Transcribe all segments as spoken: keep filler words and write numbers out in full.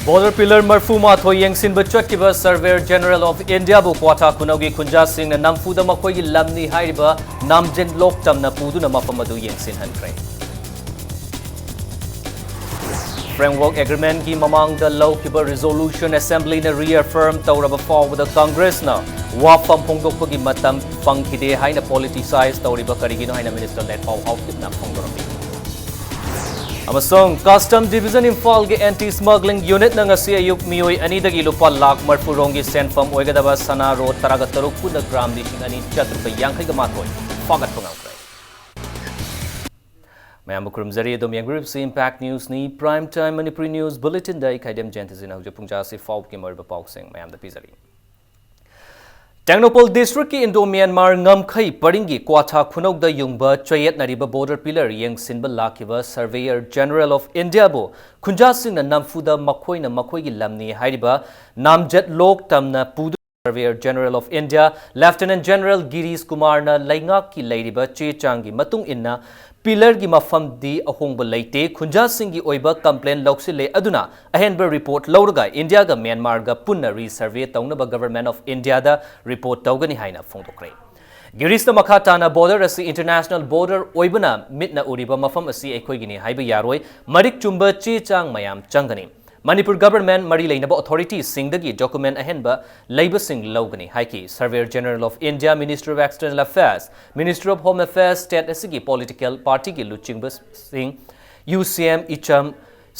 Border pillar ꯃꯔꯐꯨ ꯃꯥꯊꯣꯏ ꯌꯦꯡꯁꯤꯟꯕ ꯆꯠꯈꯤꯕ Surveyor General of Indiaꯕꯨ ꯀ꯭ꯋꯥꯊꯥ ꯈꯨꯅꯧꯒꯤ ꯈꯨꯟꯖꯥꯁꯤꯡꯅ ꯅꯝꯐꯨꯗ ꯃꯈꯣꯏꯒꯤ ꯂꯝꯅꯤ ꯍꯥꯏꯔꯤꯕ ꯅꯥꯝꯖꯦꯟ ꯂꯣꯛ ꯇꯝꯅ ꯄꯨꯗꯨꯅ ꯃꯐꯝ ꯑꯗꯨ ꯌꯦꯡꯁꯤꯟꯍꯟꯈ꯭ꯔꯦ꯫ Framework Agreementꯀꯤ ꯃꯃꯥꯡꯗ ꯂꯧꯈꯤꯕ resolution Assemblyꯅ reaffirm ꯇꯧꯔꯕ ꯐꯥꯎꯕꯗ Congressꯅ ꯋꯥꯐꯝ ꯐꯣꯡꯗꯣꯛꯄꯒꯤ ꯃꯇꯝ ꯐꯪꯈꯤꯗꯦ ꯍꯥꯏꯅ politicize ꯇꯧꯔꯤꯕ ꯀꯔꯤꯒꯤꯅꯣ ꯍꯥꯏꯅ Minister ꯂꯦꯠꯄꯥꯎ ꯍꯥꯎꯀꯤꯞꯅ ꯐꯣꯡꯗꯣꯔꯛꯂꯤ꯫ ꯑꯃꯁꯨꯡ Custom Division ꯏꯝꯐꯥꯜꯒꯤ Anti Smuggling Unitꯅ ꯉꯁꯤ ꯑꯌꯨꯛ ꯃꯤꯑꯣꯏ ꯑꯅꯤꯗꯒꯤ ꯂꯨꯄꯥ ꯂꯥꯈ ꯃꯔꯐꯨ ꯔꯣꯝꯒꯤ ꯁꯦꯟꯐꯝ ꯑꯣꯏꯒꯗꯕ ꯁꯅꯥ ꯔꯣ ꯇꯔꯥꯒ ꯇꯔꯨꯛ ꯄꯨꯟꯅ ꯒ꯭ꯔꯥꯝ ꯂꯤꯁꯤꯡ ꯑꯅꯤ ꯆꯥꯇ꯭ꯔꯨꯛꯀ ꯌꯥꯡꯈꯩꯒ ꯃꯥꯊꯣꯏ ꯐꯥꯒꯠꯄ ꯉꯝꯈ꯭ꯔꯦ꯫ ꯃꯌꯥꯝꯕꯨ ꯈꯨꯔꯨꯝꯖꯔꯤ꯫ ꯑꯗꯨꯝ ꯌꯦꯡꯕꯤꯔꯤꯕꯁꯤ Impact Newsꯅꯤ꯫ Prime Time Manipuri News Bulletinꯗ ꯑꯩ ꯈꯥꯏꯗꯦꯝ ꯖꯌꯟꯇꯖꯤꯅ ꯍꯧꯖꯤꯛ ꯄꯨꯡ ꯇꯔꯥꯁꯤ ꯐꯥꯎꯕꯒꯤ ꯃꯔꯨꯑꯣꯏꯕ ꯄꯥꯎꯁꯤꯡ ꯃꯌꯥꯝꯗ ꯄꯤꯖꯔꯤ꯫ ꯇꯦꯡꯅꯧꯄꯜ Districtꯀꯤ Indo-Myanmar ꯉꯝꯈꯩ ꯄꯔꯤꯡꯒꯤ ꯀ꯭ꯋꯥꯊꯥ ꯈꯨꯅꯧꯗ ꯌꯨꯡꯕ ꯆꯌꯦꯠꯅꯔꯤꯕ Border Pillar ꯌꯦꯡꯁꯤꯟꯕ ꯂꯥꯛꯈꯤꯕ Surveyor General of Indiaꯕꯨ ꯈꯨꯟꯖꯥꯁꯤꯡꯅ ꯅꯝꯐꯨꯗ ꯃꯈꯣꯏꯅ ꯃꯈꯣꯏꯒꯤ ꯂꯝꯅꯤ ꯍꯥꯏꯔꯤꯕ ꯅꯥꯝꯖꯠ ꯂꯣꯛ ꯇꯝꯅ ꯄꯨꯗꯨꯅ Surveyor General of India Lieutenant General ꯒꯤꯔꯤꯁ ꯀꯨꯃꯥꯔꯅ ꯂꯩꯉꯥꯛꯀꯤ ꯂꯩꯔꯤꯕ ꯆꯦ ꯆꯥꯡꯒꯤ ꯃꯇꯨꯡ ꯏꯟꯅ pillarꯒꯤ ꯃꯐꯝꯗꯤ ꯑꯍꯣꯡꯕ ꯂꯩꯇꯦ, ꯈꯨꯟꯖꯥꯁꯤꯡꯒꯤ ꯑꯣꯏꯕ complaint ꯂꯧꯁꯤꯜꯂꯦ, ꯑꯗꯨꯅ ꯑꯍꯦꯟꯕ report ꯂꯧꯔꯒ ꯏꯟꯗꯤꯌꯥꯒ ꯃ꯭ꯌꯥꯟꯃꯥꯔꯒ ꯄꯨꯟꯅ resurvey ꯇꯧꯅꯕ Government of Indiaꯗ report ꯇꯧꯒꯅꯤ ꯍꯥꯏꯅ ꯐꯣꯡꯗꯣꯛꯈ꯭ꯔꯦ꯫ ꯒꯤꯔꯤꯁꯅ ꯃꯈꯥ ꯇꯥꯅ border ꯑꯁꯤ international border ꯑꯣꯏꯕꯅ ꯃꯤꯠꯅ ꯎꯔꯤꯕ ꯃꯐꯝ ꯑꯁꯤ ꯑꯩꯈꯣꯏꯒꯤꯅꯤ ꯍꯥꯏꯕ ꯌꯥꯔꯣꯏ, ꯃꯔꯤꯛ ꯆꯨꯝꯕ ꯆꯦ ꯆꯥꯡ ꯃꯌꯥꯝ ꯆꯪꯒꯅꯤ꯫ ꯃꯅꯤꯄꯨꯔ government ꯃꯔꯤ ꯂꯩꯅꯕ authorityꯁꯤꯡꯗꯒꯤ document ꯑꯍꯦꯟꯕ ꯂꯩꯕꯁꯤꯡ ꯂꯧꯒꯅꯤ ꯍꯥꯏꯈꯤ꯫ Surveyor General of India, Ministry of External Affairs, Ministry of Home Affairs, state ꯑꯁꯤꯒꯤ political partyꯒꯤ ꯂꯨꯆꯤꯡꯕꯁꯤꯡ, UCM, ꯏꯆꯝ,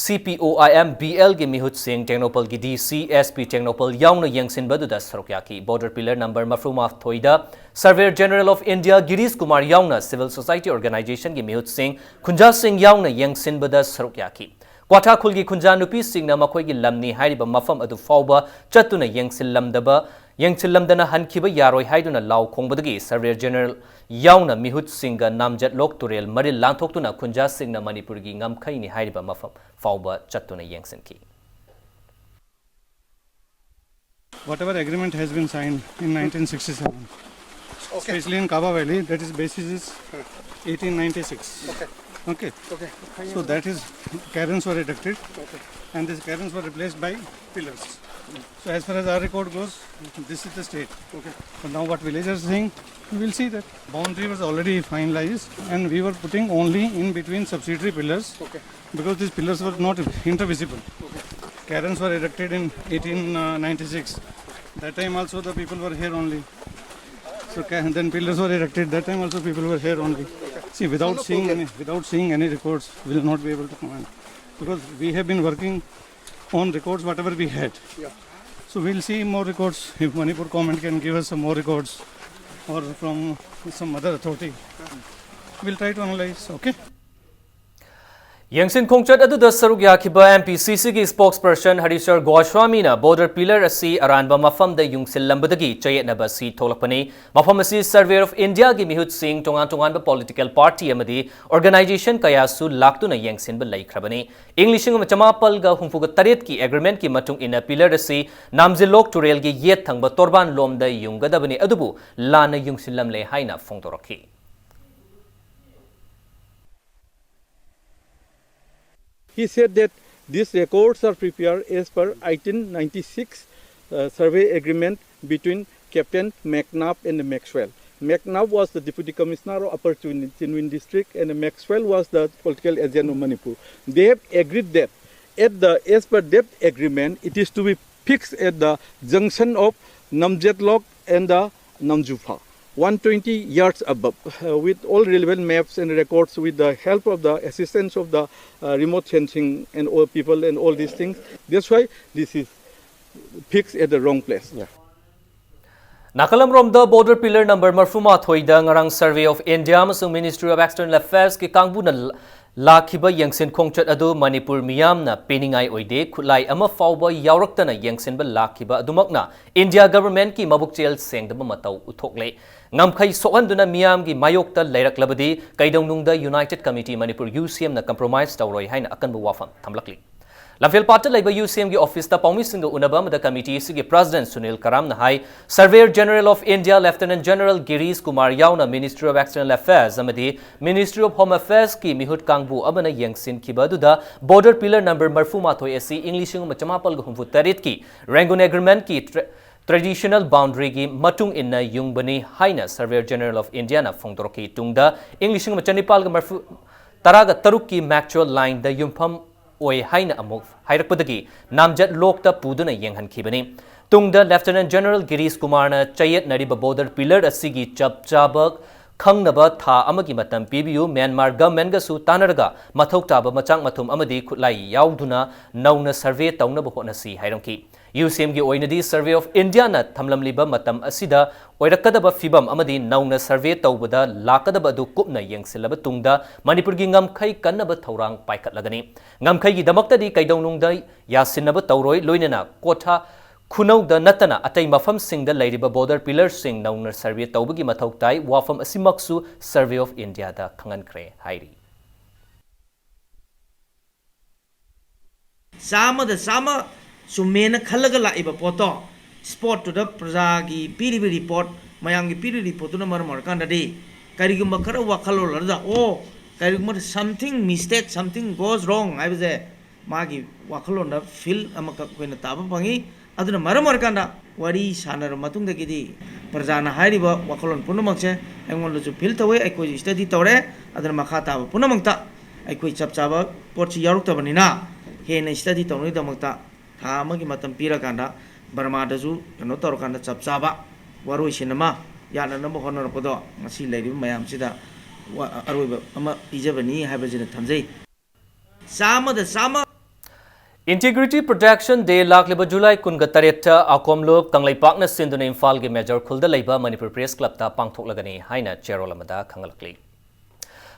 CPOIMBLꯒꯤ ꯃꯤꯍꯨꯠꯁꯤꯡ, ꯇꯦꯡꯅꯧꯄꯜꯒꯤ DC, SP ꯇꯦꯡꯅꯧꯄꯜ ꯌꯥꯎꯅ ꯌꯦꯡꯁꯤꯟꯕꯗꯨꯗ ꯁꯔꯨꯛ ꯌꯥꯈꯤ꯫ Border pillar number ꯃꯔꯐꯨ ꯃꯥꯊꯣꯏꯗ Surveyor General of India ꯒꯤꯔꯤꯁ Kumar ꯌꯥꯎꯅ civil society organizationꯒꯤ ꯃꯤꯍꯨꯠꯁꯤꯡ, ꯈꯨꯟꯖꯥꯁꯤꯡ ꯌꯥꯎꯅ ꯌꯦꯡꯁꯤꯟꯕꯗ ꯁꯔꯨꯛ ꯌꯥꯈꯤ꯫ ꯀ꯭ꯋꯥꯊꯥ ꯈꯨꯜꯒꯤ ꯈꯨꯟꯖꯥ ꯅꯨꯄꯤꯁꯤꯡꯅ ꯃꯈꯣꯏꯒꯤ ꯂꯝꯅꯤ ꯍꯥꯏꯔꯤꯕ ꯃꯐꯝ ꯑꯗꯨ ꯐꯥꯎꯕ ꯆꯠꯇꯨꯅ ꯌꯦꯡꯁꯤꯜꯂꯝꯗꯕ, ꯌꯦꯡꯁꯤꯜꯂꯝꯗꯅ ꯍꯟꯈꯤꯕ ꯌꯥꯔꯣꯏ ꯍꯥꯏꯗꯨꯅ ꯂꯥꯎ ꯈꯣꯡꯕꯗꯒꯤ Surveyor General ꯌꯥꯎꯅ ꯃꯤꯍꯨꯠꯁꯤꯡꯒ ꯅꯥꯝꯖꯠꯂꯣꯛ ꯇꯨꯔꯦꯜ ꯃꯔꯤꯜ ꯂꯥꯟꯊꯣꯛꯇꯨꯅ ꯈꯨꯟꯖꯥꯁꯤꯡꯅ ꯃꯅꯤꯄꯨꯔꯒꯤ ꯉꯝꯈꯩꯅꯤ ꯍꯥꯏꯔꯤꯕ ꯃꯐꯝ ꯐꯥꯎꯕ ꯆꯠꯇꯨꯅ ꯌꯦꯡꯁꯤꯟꯈꯤ꯫ Whatever agreement has been signed in nineteen sixty-seven, Okay. Especially in Kawa Valley, that is basis is eighteen ninety-six. Okay. Okay. Okay. So that is, cabins were erected. Okay. And these cairns were replaced by pillars. So as far as our record goes, this is the state. Okay. So now what villagers are saying, we will see that. Boundary was already finalized and we were putting only in between subsidiary pillars. Okay. Because these pillars were not intervisible. Okay. Cairns were erected in eighteen ninety-six. That time also the people were here only. So ca- then pillars were erected. That time also people were here only. See, without seeing any, without seeing any records, we will not be able to comment, because we have been working on records whatever we had. Yeah. So we'll see more records. If Manipur government can give us some more records or from some other authority, we'll try to analyze. Okay. ꯌꯦꯡꯁꯤꯟ ꯈꯣꯡꯆꯠ ꯑꯗꯨꯗ ꯁꯔꯨꯛ ꯌꯥꯈꯤꯕ M P C C ꯒꯤ spokesperson ꯍꯔꯤꯁꯔ ꯒꯣꯁ꯭ꯋꯥꯃꯤꯅ border pillar ꯑꯁꯤ ꯑꯔꯥꯟꯕ ꯃꯐꯝꯗ ꯌꯨꯡꯁꯤꯜꯂꯝꯕꯗꯒꯤ ꯆꯌꯦꯠꯅꯕ ꯑꯁꯤ ꯊꯣꯛꯂꯛꯄꯅꯤ꯫ ꯃꯐꯝ ꯑꯁꯤ Survey of India ꯒꯤ ꯃꯤꯍꯨꯠꯁꯤꯡ, ꯇꯣꯉꯥꯟ ꯇꯣꯉꯥꯟꯕ political party ꯑꯃꯗꯤ organization ꯀꯌꯥꯁꯨ ꯂꯥꯛꯇꯨꯅ ꯌꯦꯡꯁꯤꯟꯕ ꯂꯩꯈ꯭ꯔꯕꯅꯤ꯫ ꯏꯪ ꯂꯤꯁꯤꯡ ꯑꯃ ꯆꯃꯥꯄꯜꯒ ꯍꯨꯝꯐꯨꯒ ꯇꯔꯦꯠꯀꯤ agreement ꯀꯤ ꯃꯇꯨꯡ ꯏꯟꯅ pillar ꯑꯁꯤ ꯅꯥꯝꯖꯤꯂꯣꯛ ꯇꯨꯔꯦꯜꯒꯤ ꯌꯦꯠ ꯊꯪꯕ ꯇꯣꯔꯕꯥꯟ ꯂꯣꯝꯗ ꯌꯨꯡꯒꯗꯕꯅꯤ, ꯑꯗꯨꯕꯨ ꯂꯥꯟꯅ ꯌꯨꯡꯁꯤꯜꯂꯝꯂꯦ ꯍꯥꯏꯅ ꯐꯣꯡꯗꯣꯔꯛꯈꯤ꯫ He said that these records are prepared as per eighteen ninety-six uh, survey agreement between Captain McNab and Maxwell. McNab was the deputy commissioner of Upper Chindwin district and Maxwell was the political agent of Manipur. They have agreed that at the, as per that agreement, it is to be fixed at the junction of Namjetlok and the Namjupa, one twenty yards above, uh, with all relevant maps and records, with the help of the assistance of the uh, remote sensing and all people and all these things. That's why this is fixed at the wrong place. Yeah. ꯅꯥꯀꯜ ꯑꯃꯔꯣꯝꯗ border pillar number ꯃꯔꯐꯨ ꯃꯥꯊꯣꯏꯗ ꯉꯔꯥꯡ Survey of India ꯑꯃꯁꯨꯡ Ministry of External Affairs ꯀꯤ ꯀꯥꯡꯕꯨꯅ ꯂꯥꯛꯈꯤꯕ ꯌꯦꯡꯁꯤꯟ ꯈꯣꯡꯆꯠ ꯑꯗꯨ ꯃꯅꯤꯄꯨꯔ ꯃꯤꯌꯥꯝꯅ ꯄꯦꯟꯅꯤꯡꯉꯥꯏ ꯑꯣꯏꯗꯦ꯫ ꯈꯨꯠꯂꯥꯏ ꯑꯃ ꯐꯥꯎꯕ ꯌꯥꯎꯔꯛꯇꯅ ꯌꯦꯡꯁꯤꯟꯕ ꯂꯥꯛꯈꯤꯕ ꯑꯗꯨꯃꯛꯅ India government ꯀꯤ ꯃꯕꯨꯛꯆꯦꯜ ꯁꯦꯡꯗꯕ ꯃꯇꯧ ꯎꯠꯊꯣꯛꯂꯦ꯫ ꯉꯝꯈꯩ ꯁꯣꯛꯍꯟꯗꯨꯅ ꯃꯤꯌꯥꯝꯒꯤ ꯃꯥꯌꯣꯛꯇ ꯂꯩꯔꯛꯂꯕꯗꯤ ꯀꯩꯗꯧꯅꯨꯡꯗ United Committee Manipur, U C M ꯅ compromise ꯇꯧꯔꯣꯏ ꯍꯥꯏꯅ ꯑꯀꯟꯕ ꯋꯥꯐꯝ ꯊꯝꯂꯛꯂꯤ꯫ ꯂꯝꯐꯦꯜꯄꯥꯠꯇ ꯂꯩꯕ ꯌꯨ ꯁꯤ ꯑꯦꯝꯒꯤ ꯑꯣꯐꯤꯁꯇ ꯄꯥꯎꯃꯤꯁꯤꯡꯒ ꯎꯅꯕ ꯑꯃꯗ ꯀꯃꯤꯇꯤ ꯑꯁꯤꯒꯤ ꯄ꯭ꯔꯁꯤꯗꯦꯟꯠ ꯁꯨꯅꯤꯜ ꯀꯔꯥꯝꯅ ꯍꯥꯏ, Surveyor General of India Lieutenant General Girish Kumar ꯌꯥꯎꯅ Ministry of External Affairs ꯑꯃꯗꯤ Ministry of Home Affairsꯀꯤ ꯃꯤꯍꯨꯠ ꯀꯥꯡꯕꯨ ꯑꯃꯅ ꯌꯦꯡꯁꯤꯟꯈꯤꯕ ꯑꯗꯨꯗ border pillar number ꯃꯔꯤꯐꯨ ꯃꯥꯊꯣꯏ ꯑꯁꯤ ꯏꯪ ꯂꯤꯁꯤꯡ ꯑꯃ ꯆꯃꯥꯄꯜꯒ ꯍꯨꯝꯐꯨ ꯇꯔꯦꯠꯀꯤ Rangoon Agreementꯀꯤ tra-, traditional boundaryꯒꯤ ꯃꯇꯨꯡ ꯏꯟꯅ ꯌꯨꯡꯕꯅꯤ ꯍꯥꯏꯅ Surveyor General of Indiaꯅ ꯐꯣꯡꯗꯣꯔꯛꯈꯤ꯫ ꯇꯨꯡꯗ ꯏꯪ ꯂꯤꯁꯤꯡ ꯑꯃ ꯆꯅꯤꯄꯥꯜꯒ ꯃꯔꯤꯐꯨ, ꯇꯔꯥꯒ ꯇꯔꯨꯛꯀꯤ Maxwell Lineꯗ ꯌꯨꯝꯐꯝ ꯑꯣꯏ ꯍꯥꯏꯅ ꯑꯃꯨꯛ ꯍꯥꯏꯔꯛꯄꯗꯒꯤ ꯅꯥꯝꯖꯠ ꯂꯣꯛꯇ ꯄꯨꯗꯨꯅ ꯌꯦꯡꯍꯟꯈꯤꯕꯅꯤ꯫ ꯇꯨꯡꯗ Lieutenant General ꯒꯤꯔꯤꯁ ꯀꯨꯃꯥꯔꯅ ꯆꯌꯦꯠꯅꯔꯤꯕ border pillar ꯑꯁꯤꯒꯤ ꯆꯞ ꯆꯥꯕ ꯈꯪꯅꯕ ꯊꯥ ꯑꯃꯒꯤ ꯃꯇꯝ ꯄꯤꯕꯤꯌꯨ, ꯃ꯭ꯌꯥꯟꯃꯥꯔ governmentꯒꯁꯨ ꯇꯥꯟꯅꯔꯒ ꯃꯊꯧ ꯇꯥꯕ ꯃꯆꯥꯛ ꯃꯊꯨꯝ ꯑꯃꯗꯤ ꯈꯨꯠꯂꯥꯏ ꯌꯥꯎꯗꯨꯅ ꯅꯧꯅ survey ꯇꯧꯅꯕ ꯍꯣꯠꯅꯁꯤ ꯍꯥꯏꯔꯝꯈꯤ꯫ ꯌꯨ ꯁꯤ ꯑꯦꯝꯒꯤ ꯑꯣꯏꯅꯗꯤ Survey of Indiaꯅ ꯊꯝꯂꯝꯂꯤꯕ ꯃꯇꯝ ꯑꯁꯤꯗ ꯑꯣꯏꯔꯛꯀꯗꯕ ꯐꯤꯕꯝ ꯑꯃꯗꯤ ꯅꯧꯅ survey ꯇꯧꯕꯗ ꯂꯥꯛꯀꯗꯕ ꯑꯗꯨ ꯀꯨꯞꯅ ꯌꯦꯡꯁꯤꯜꯂꯕ ꯇꯨꯡꯗ ꯃꯅꯤꯄꯨꯔꯒꯤ ꯉꯝꯈꯩ ꯀꯟꯅꯕ ꯊꯧꯔꯥꯡ ꯄꯥꯏꯈꯠꯂꯒꯅꯤ꯫ ꯉꯝꯈꯩꯒꯤꯗꯃꯛꯇꯗꯤ ꯀꯩꯗꯧꯅꯨꯡꯗ ꯌꯥꯁꯤꯟꯅꯕ ꯇꯧꯔꯣꯏ, ꯂꯣꯏꯅꯅ ꯀꯣꯊꯥ ꯈꯨꯅꯧꯗ ꯅꯠꯇꯅ ꯑꯇꯩ ꯃꯐꯝꯁꯤꯡꯗ ꯂꯩꯔꯤꯕ border pillarꯁꯤꯡ ꯅꯧꯅ survey ꯇꯧꯕꯒꯤ ꯃꯊꯧ ꯇꯥꯏ꯫ ꯋꯥꯐꯝ ꯑꯁꯤꯃꯛꯁꯨ Survey of Indiaꯗ ꯈꯪꯍꯟꯈ꯭ꯔꯦ ꯍꯥꯏꯔꯤ꯫ ꯆꯥꯝꯃꯗ ꯆꯥꯝꯃ ꯆꯨꯝꯃꯦꯅ ꯈꯜꯂꯒ ꯂꯥꯛꯏꯕ ꯄꯣꯠꯇꯣ, spotꯇꯨꯗ ꯄ꯭ꯔꯖꯥꯒꯤ ꯄꯤꯔꯤꯕ report, ꯃꯌꯥꯝꯒꯤ ꯄꯤꯔꯤꯕ reportꯇꯨꯅ ꯃꯔꯝ ꯑꯣꯏꯔꯀꯥꯟꯗꯗꯤ, ꯀꯔꯤꯒꯨꯝꯕ ꯈꯔ ꯋꯥꯈꯜꯂꯣꯟ ꯑꯗꯨꯗ, ꯑꯣ, ꯀꯔꯤꯒꯨꯝꯕ something mistake, something goes wrong ꯍꯥꯏꯕꯁꯦ ꯃꯥꯒꯤ ꯋꯥꯈꯜꯂꯣꯟꯗ feel ꯑꯃꯈꯛ ꯑꯩꯈꯣꯏꯅ ꯇꯥꯕ ꯐꯪꯉꯤ꯫ ꯑꯗꯨꯅ ꯃꯔꯝ ꯑꯣꯏꯔꯀꯥꯟꯗ ꯋꯥꯔꯤ ꯁꯥꯟꯅꯔꯕ ꯃꯇꯨꯡꯗꯒꯤꯗꯤ ꯄ꯭ꯔꯖꯥꯅ ꯍꯥꯏꯔꯤꯕ ꯋꯥꯈꯜꯂꯣꯟ ꯄꯨꯝꯅꯃꯛꯁꯦ ꯑꯩꯉꯣꯟꯗꯁꯨ feel ꯇꯧꯋꯦ, ꯑꯩꯈꯣꯏꯁꯨ study ꯇꯧꯔꯦ꯫ ꯑꯗꯨꯅ ꯃꯈꯥ ꯇꯥꯕ ꯄꯨꯝꯅꯃꯛꯇ ꯑꯩꯈꯣꯏ ꯆꯞ ꯆꯥꯕ ꯄꯣꯠꯁꯤ ꯌꯥꯎꯔꯛꯇꯕꯅꯤꯅ ꯍꯦꯟꯅ study ꯇꯧꯅꯕꯒꯤꯗꯃꯛꯇ ꯊꯥ ꯑꯃꯒꯤ ꯃꯇꯝ ꯄꯤꯔꯀꯥꯟꯗ ꯕꯔꯃꯥꯗꯁꯨ ꯀꯩꯅꯣ ꯇꯧꯔꯀꯥꯟꯗ ꯆꯞ ꯆꯥꯕ ꯋꯥꯔꯣꯏꯁꯤꯟ ꯑꯃ ꯌꯥꯅꯅꯕ ꯍꯣꯠꯅꯔꯛꯄꯗꯣ ꯉꯁꯤ ꯂꯩꯔꯤꯕ ꯃꯌꯥꯝꯁꯤꯗ ꯋꯥ-, ꯑꯔꯣꯏꯕ ꯑꯃ ꯄꯤꯖꯕꯅꯤ ꯍꯥꯏꯕꯁꯤꯅ ꯊꯝꯖꯩ꯫ ꯆꯥꯝꯃꯗ ꯆꯥꯝꯃ꯫ Integrity Protection Day ꯂꯥꯛꯂꯤꯕ ꯖꯨꯂꯥꯏ ꯀꯨꯟꯒ ꯇꯔꯦꯠꯇ ꯑꯀꯣꯝꯂꯨꯞ ꯀꯪꯂꯩꯄꯥꯛꯅ ꯁꯤꯟꯗꯨꯅ ꯏꯝꯐꯥꯜꯒꯤ ꯃꯦꯖꯔ ꯈꯨꯜꯗ ꯂꯩꯕ ꯃꯅꯤꯄꯨꯔ ꯄ꯭ꯔꯦꯁ ꯀ꯭ꯂꯕꯇ ꯄꯥꯡꯊꯣꯛꯂꯒꯅꯤ ꯍꯥꯏꯅ ꯆꯦꯔꯣꯜ ꯑꯃꯗ ꯈꯪꯍꯜꯂꯛꯂꯤ꯫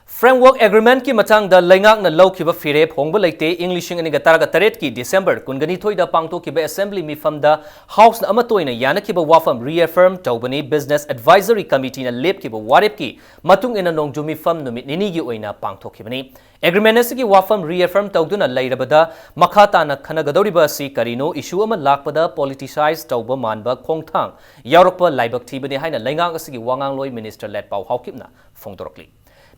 Framework Agreement-ꯀꯤ ꯃꯇꯥꯡꯗ ꯂꯩꯉꯥꯛꯅ ꯂꯧꯈꯤꯕ ꯐꯤꯔꯦꯞ ꯍꯣꯡꯕ ꯂꯩꯇꯦ꯫ ꯏꯪ ꯂꯤꯁꯤꯡ ꯑꯅꯤꯒ ꯇꯔꯥꯒ ꯇꯔꯦꯠꯀꯤ December ꯀꯨꯟꯒꯅꯤꯊꯣꯏꯗ ꯄꯥꯡꯊꯣꯛꯈꯤꯕ Assembly ꯃꯤꯐꯝꯗ House-ꯅ ꯑꯃꯠꯇ ꯑꯣꯏꯅ ꯌꯥꯅꯈꯤꯕ ꯋꯥꯐꯝ reaffirm ꯇꯧꯕꯅꯤ꯫ Business Advisory Committee-ꯅ ꯂꯦꯞꯈꯤꯕ ꯋꯥꯔꯦꯞꯀꯤ ꯃꯇꯨꯡ ꯏꯟꯅ ꯅꯣꯡꯖꯨ ꯃꯤꯐꯝ ꯅꯨꯃꯤꯠ ꯅꯤꯅꯤꯒꯤ ꯑꯣꯏꯅ ꯄꯥꯡꯊꯣꯛꯈꯤꯕꯅꯤ꯫ Agreement ꯑꯁꯤꯒꯤ ꯋꯥꯐꯝ reaffirm ꯇꯧꯗꯨꯅ ꯂꯩꯔꯕꯗ ꯃꯈꯥ ꯇꯥꯅ ꯈꯟꯅꯒꯗꯧꯔꯤꯕ ꯑꯁꯤ ꯀꯔꯤꯅꯣ? Issue ꯑꯃ ꯂꯥꯛꯄꯗ politicize ꯇꯧꯕ ꯃꯥꯟꯕ ꯈꯣꯡꯊꯥꯡ ꯌꯥꯎꯔꯛꯄ ꯂꯥꯏꯕꯛ ꯊꯤꯕꯅꯤ ꯍꯥꯏꯅ ꯂꯩꯉꯥꯛ ꯑꯁꯤꯒꯤ ꯋꯥꯉꯥꯡꯂꯣꯏ Minister ꯂꯦꯠꯄꯥꯎ ꯍꯥꯎꯀꯤꯞꯅ ꯐꯣꯡꯗꯣꯔꯛꯂꯤ꯫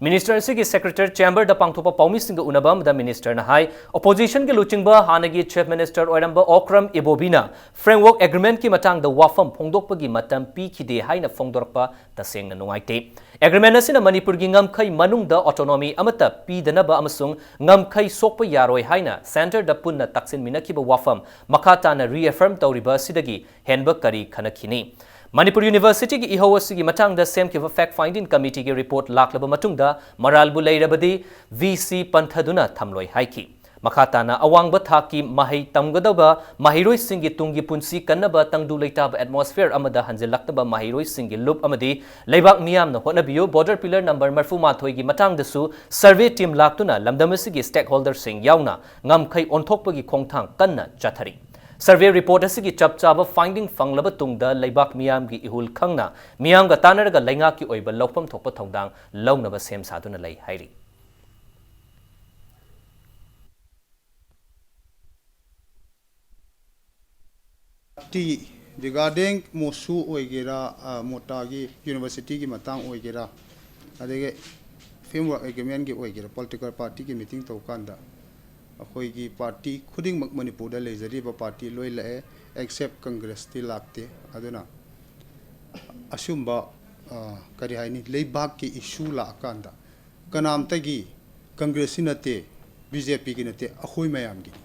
Minister ꯑꯁꯤꯒꯤ Secretariat Chamber-ꯗ ꯄꯥꯡꯊꯣꯛꯄ ꯄꯥꯎꯃꯤꯁꯤꯡꯒ ꯎꯅꯕ ꯑꯃꯗ Minister-ꯅ ꯍꯥꯏ, Opposition-ꯒꯤ ꯂꯨꯆꯤꯡꯕ ꯍꯥꯟꯅꯒꯤ Chief Minister ꯑꯣꯏꯔꯝꯕ ꯑꯣꯀ꯭ꯔꯝ ꯏꯕꯣꯕꯤꯅ Framework Agreement-ꯀꯤ ꯃꯇꯥꯡꯗ ꯋꯥꯐꯝ ꯐꯣꯡꯗꯣꯛꯄꯒꯤ ꯃꯇꯝ ꯄꯤꯈꯤꯗꯦ ꯍꯥꯏꯅ ꯐꯣꯡꯗꯣꯔꯛꯄ ꯇꯁꯦꯡꯅ ꯅꯨꯡꯉꯥꯏꯇꯦ꯫ Agreement ꯑꯁꯤꯅ ꯃꯅꯤꯄꯨꯔꯒꯤ ꯉꯝꯈꯩ ꯃꯅꯨꯡꯗ autonomy ꯑꯃꯠꯇ ꯄꯤꯗꯅꯕ ꯑꯃꯁꯨꯡ ꯉꯝꯈꯩ ꯁꯣꯛꯄ ꯌꯥꯔꯣꯏ ꯍꯥꯏꯅ Centre-ꯗ ꯄꯨꯟꯅ ꯇꯥꯛꯁꯤꯟꯃꯤꯟꯅꯈꯤꯕ ꯋꯥꯐꯝ ꯃꯈꯥ ꯇꯥꯅ reaffirm ꯇꯧꯔꯤꯕ ꯑꯁꯤꯗꯒꯤ ꯍꯦꯟꯕ ꯀꯔꯤ ꯈꯟꯅꯈꯤꯅꯤ? ꯃꯅꯤꯄꯨꯔ University-ꯒꯤ ꯏꯍꯧ ꯑꯁꯤꯒꯤ ꯃꯇꯥꯡꯗ ꯁꯦꯝꯈꯤꯕ Fact Finding Committee-ꯒꯤ report ꯂꯥꯛꯂꯕ ꯃꯇꯨꯡꯗ ꯃꯔꯥꯜꯕꯨ ꯂꯩꯔꯕꯗꯤ V C ꯄꯟꯊꯗꯨꯅ ꯊꯝꯂꯣꯏ ꯍꯥꯏꯈꯤ꯫ ꯃꯈꯥ ꯇꯥꯅ ꯑꯋꯥꯡꯕ ꯊꯥꯛꯀꯤ ꯃꯍꯩ ꯇꯝꯒꯗꯕ ꯃꯍꯩꯔꯣꯏꯁꯤꯡꯒꯤ ꯇꯨꯡꯒꯤ ꯄꯨꯟꯁꯤ ꯀꯟꯅꯕ ꯇꯪꯗꯨ ꯂꯩꯇꯥꯕ atmosphere ꯑꯃꯗ ꯍꯟꯖꯤꯜꯂꯛꯇꯕ ꯃꯍꯩꯔꯣꯏꯁꯤꯡꯒꯤ ꯂꯨꯞ ꯑꯃꯗꯤ ꯂꯩꯕꯥꯛ ꯃꯤꯌꯥꯝꯅ ꯍꯣꯠꯅꯕꯤꯌꯨ꯫ Border Pillar number ꯃꯔꯤꯐꯨ ꯃꯥꯊꯣꯏꯒꯤ ꯃꯇꯥꯡꯗꯁꯨ survey team ꯂꯥꯛꯇꯨꯅ ꯂꯝꯗꯝ ꯑꯁꯤꯒꯤ stakeholder-ꯁꯤꯡ ꯌꯥꯎꯅ ꯉꯝꯈꯩ ꯑꯣꯟꯊꯣꯛꯄꯒꯤ ꯈꯣꯡꯊꯥꯡ ꯀꯟꯅ ꯆꯠꯊꯔꯤ꯫ Survey report ꯑꯁꯤꯒꯤ ꯆꯞ ꯆꯥꯕ finding ꯐꯪꯂꯕ ꯇꯨꯡꯗ ꯂꯩꯕꯥꯛ ꯃꯤꯌꯥꯝꯒꯤ ꯏꯍꯨꯜ ꯈꯪꯅ ꯃꯤꯌꯥꯝꯒ ꯇꯥꯟꯅꯔꯒ ꯂꯩꯉꯥꯛꯀꯤ ꯑꯣꯏꯕ ꯂꯧꯐꯝ ꯊꯣꯛꯄ ꯊꯧꯗꯥꯡ ꯂꯧꯅꯕ ꯁꯦꯝ ꯁꯥꯗꯨꯅ ꯂꯩ ꯍꯥꯏꯔꯤ꯫ ꯇꯤ regarding ꯃꯣꯁꯨ ꯑꯣꯏꯒꯦꯔꯥ, ꯑ, ꯃꯣꯇꯥꯒꯤ university-ꯒꯤ ꯃꯇꯥꯡ ꯑꯣꯏꯒꯦꯔꯥ, ꯑꯗꯒꯤ Framework Agreement-ꯀꯤ ꯑꯣꯏꯒꯦꯔꯥ, political party-ꯒꯤ meeting ꯇꯧꯀꯥꯟꯗ ꯑꯩꯈꯣꯏꯒꯤ party ꯈꯨꯗꯤꯡꯃꯛ ꯃꯅꯤꯄꯨꯔꯗ ꯂꯩꯖꯔꯤꯕ party ꯂꯣꯏ ꯂꯥꯛꯑꯦ, except Congress-ꯇꯤ ꯂꯥꯛꯇꯦ꯫ ꯑꯗꯨꯅ ꯑꯁꯤꯒꯨꯝꯕ, ꯑ, ꯀꯔꯤ ꯍꯥꯏꯅꯤ, ꯂꯩꯕꯥꯛꯀꯤ issue ꯂꯥꯛꯑꯀꯥꯟꯗ ꯀꯅꯥꯝꯇꯒꯤ, Congress-ꯀꯤ ꯅꯠꯇꯦ, B J P-ꯒꯤ ꯅꯠꯇꯦ, ꯑꯩꯈꯣꯏ ꯃꯌꯥꯝꯒꯤꯅꯤ꯫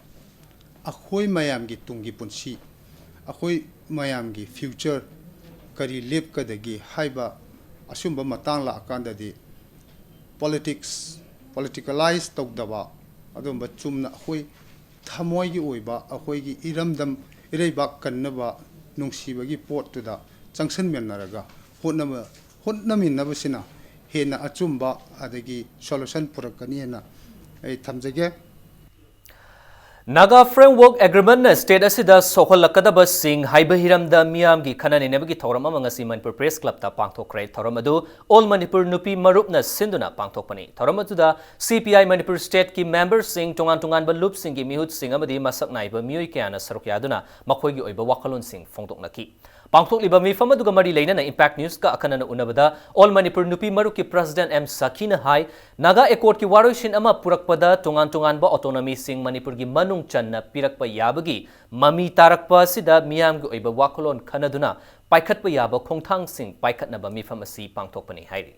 ꯑꯩꯈꯣꯏ ꯃꯌꯥꯝꯒꯤ ꯇꯨꯡꯒꯤ ꯄꯨꯟꯁꯤ, ꯑꯩꯈꯣꯏ ꯃꯌꯥꯝꯒꯤ future ꯀꯔꯤ ꯂꯦꯞꯀꯗꯒꯦ ꯍꯥꯏꯕ ꯑꯁꯤꯒꯨꯝꯕ ꯃꯇꯥꯡ ꯂꯥꯛꯑꯀꯥꯟꯗꯗꯤ politics, politicalize ꯇꯧꯗꯕ, ꯑꯗꯨꯒꯨꯝꯕ ꯆꯨꯝꯅ ꯑꯩꯈꯣꯏ ꯊꯃꯣꯏꯒꯤ ꯑꯣꯏꯕ, ꯑꯩꯈꯣꯏꯒꯤ ꯏꯔꯝꯗꯝ ꯏꯔꯩꯕꯥꯛ ꯀꯟꯅꯕ ꯅꯨꯡꯁꯤꯕꯒꯤ ꯄꯣꯠꯇꯨꯗ ꯆꯪꯁꯤꯟꯃꯤꯟꯅꯔꯒ ꯍꯣꯠꯅꯕ, ꯍꯣꯠꯅꯃꯤꯟꯅꯕꯁꯤꯅ ꯍꯦꯟꯅ ꯑꯆꯨꯝꯕ ꯑꯗꯒꯤ solution ꯄꯨꯔꯛꯀꯅꯤ ꯍꯥꯏꯅ ꯑꯩ ꯊꯝꯖꯒꯦ꯫ ꯅꯥꯒꯥ ꯐ꯭ꯔꯦꯝꯋꯔꯛ ꯑꯦꯒ꯭ꯔꯤꯃꯦꯟꯅ ꯁ꯭ꯇꯦꯠ ꯑꯁꯤꯗ ꯁꯣꯛꯍꯜꯂꯛꯀꯗꯕꯁꯤꯡ ꯍꯥꯏꯕ ꯍꯤꯔꯝꯗ ꯃꯤꯌꯥꯝꯒꯤ ꯈꯟꯅ ꯅꯩꯅꯕꯒꯤ ꯊꯧꯔꯝ ꯑꯃ ꯉꯁꯤ ꯃꯅꯤꯄꯨꯔ ꯄ꯭ꯔꯦꯁ ꯀ꯭ꯂꯕꯇ ꯄꯥꯡꯊꯣꯛꯈ꯭ꯔꯦ꯫ ꯊꯧꯔꯝ ꯑꯗꯨ ꯑꯣꯜ ꯃꯅꯤꯄꯨꯔ ꯅꯨꯄꯤ ꯃꯔꯨꯞꯅ ꯁꯤꯟꯗꯨꯅ ꯄꯥꯡꯊꯣꯛꯄꯅꯤ꯫ ꯊꯧꯔꯝ ꯑꯗꯨꯗ ꯁꯤ ꯄꯤ ꯑꯥꯏ ꯃꯅꯤꯄꯨꯔ ꯁ꯭ꯇꯦꯠꯀꯤ ꯃꯦꯝꯕꯔꯁꯤꯡ, ꯇꯣꯉꯥꯟ ꯇꯣꯉꯥꯟꯕ ꯂꯨꯞꯁꯤꯡꯒꯤ ꯃꯤꯍꯨꯠꯁꯤꯡ ꯑꯃꯗꯤ ꯃꯁꯛ ꯅꯥꯏꯕ ꯃꯤꯑꯣꯏ ꯀꯌꯥꯅ ꯁꯔꯨꯛ ꯌꯥꯗꯨꯅ ꯃꯈꯣꯏꯒꯤ ꯑꯣꯏꯕ ꯋꯥꯈꯜꯂꯣꯟꯁꯤꯡ ꯐꯣꯡꯗꯣꯛꯅꯈꯤ꯫ ꯄꯥꯡꯊꯣꯛꯂꯤꯕ ꯃꯤꯐꯝ ꯑꯗꯨꯒ ꯃꯔꯤ ꯂꯩꯅꯅ ꯏꯝꯄꯦꯛ ꯅ꯭ꯌꯨꯁꯀ ꯑꯈꯟꯅꯅ ꯎꯅꯕꯗ ꯑꯣꯜ ꯃꯅꯤꯄꯨꯔ ꯅꯨꯄꯤ ꯃꯔꯨꯞꯀꯤ ꯄ꯭ꯔꯁꯤꯗꯦꯟ ꯑꯦꯝ ꯁꯈꯤꯅ ꯍꯥꯏ, ꯅꯥꯒꯥ ꯑꯦꯀꯣꯔꯗꯀꯤ ꯋꯥꯔꯣꯏꯁꯤꯟ ꯑꯃ ꯄꯨꯔꯛꯄꯗ ꯇꯣꯉꯥꯟ ꯇꯣꯉꯥꯟꯕ ꯑꯣꯇꯣꯅꯣꯃꯤꯁꯤꯡ ꯃꯅꯤꯄꯨꯔꯒꯤ ꯃꯅꯨꯡ ꯆꯟꯅ ꯄꯤꯔꯛꯄ ꯌꯥꯕꯒꯤ ꯃꯃꯤ ꯇꯥꯔꯛꯄ ꯑꯁꯤꯗ ꯃꯤꯌꯥꯝꯒꯤ ꯑꯣꯏꯕ ꯋꯥꯈꯜꯂꯣꯟ ꯈꯟꯅꯗꯨꯅ ꯄꯥꯏꯈꯠꯄ ꯌꯥꯕ ꯈꯣꯡꯊꯥꯡꯁꯤꯡ ꯄꯥꯏꯈꯠꯅꯕ ꯃꯤꯐꯝ ꯑꯁꯤ ꯄꯥꯡꯊꯣꯛꯄꯅꯤ ꯍꯥꯏꯔꯤ꯫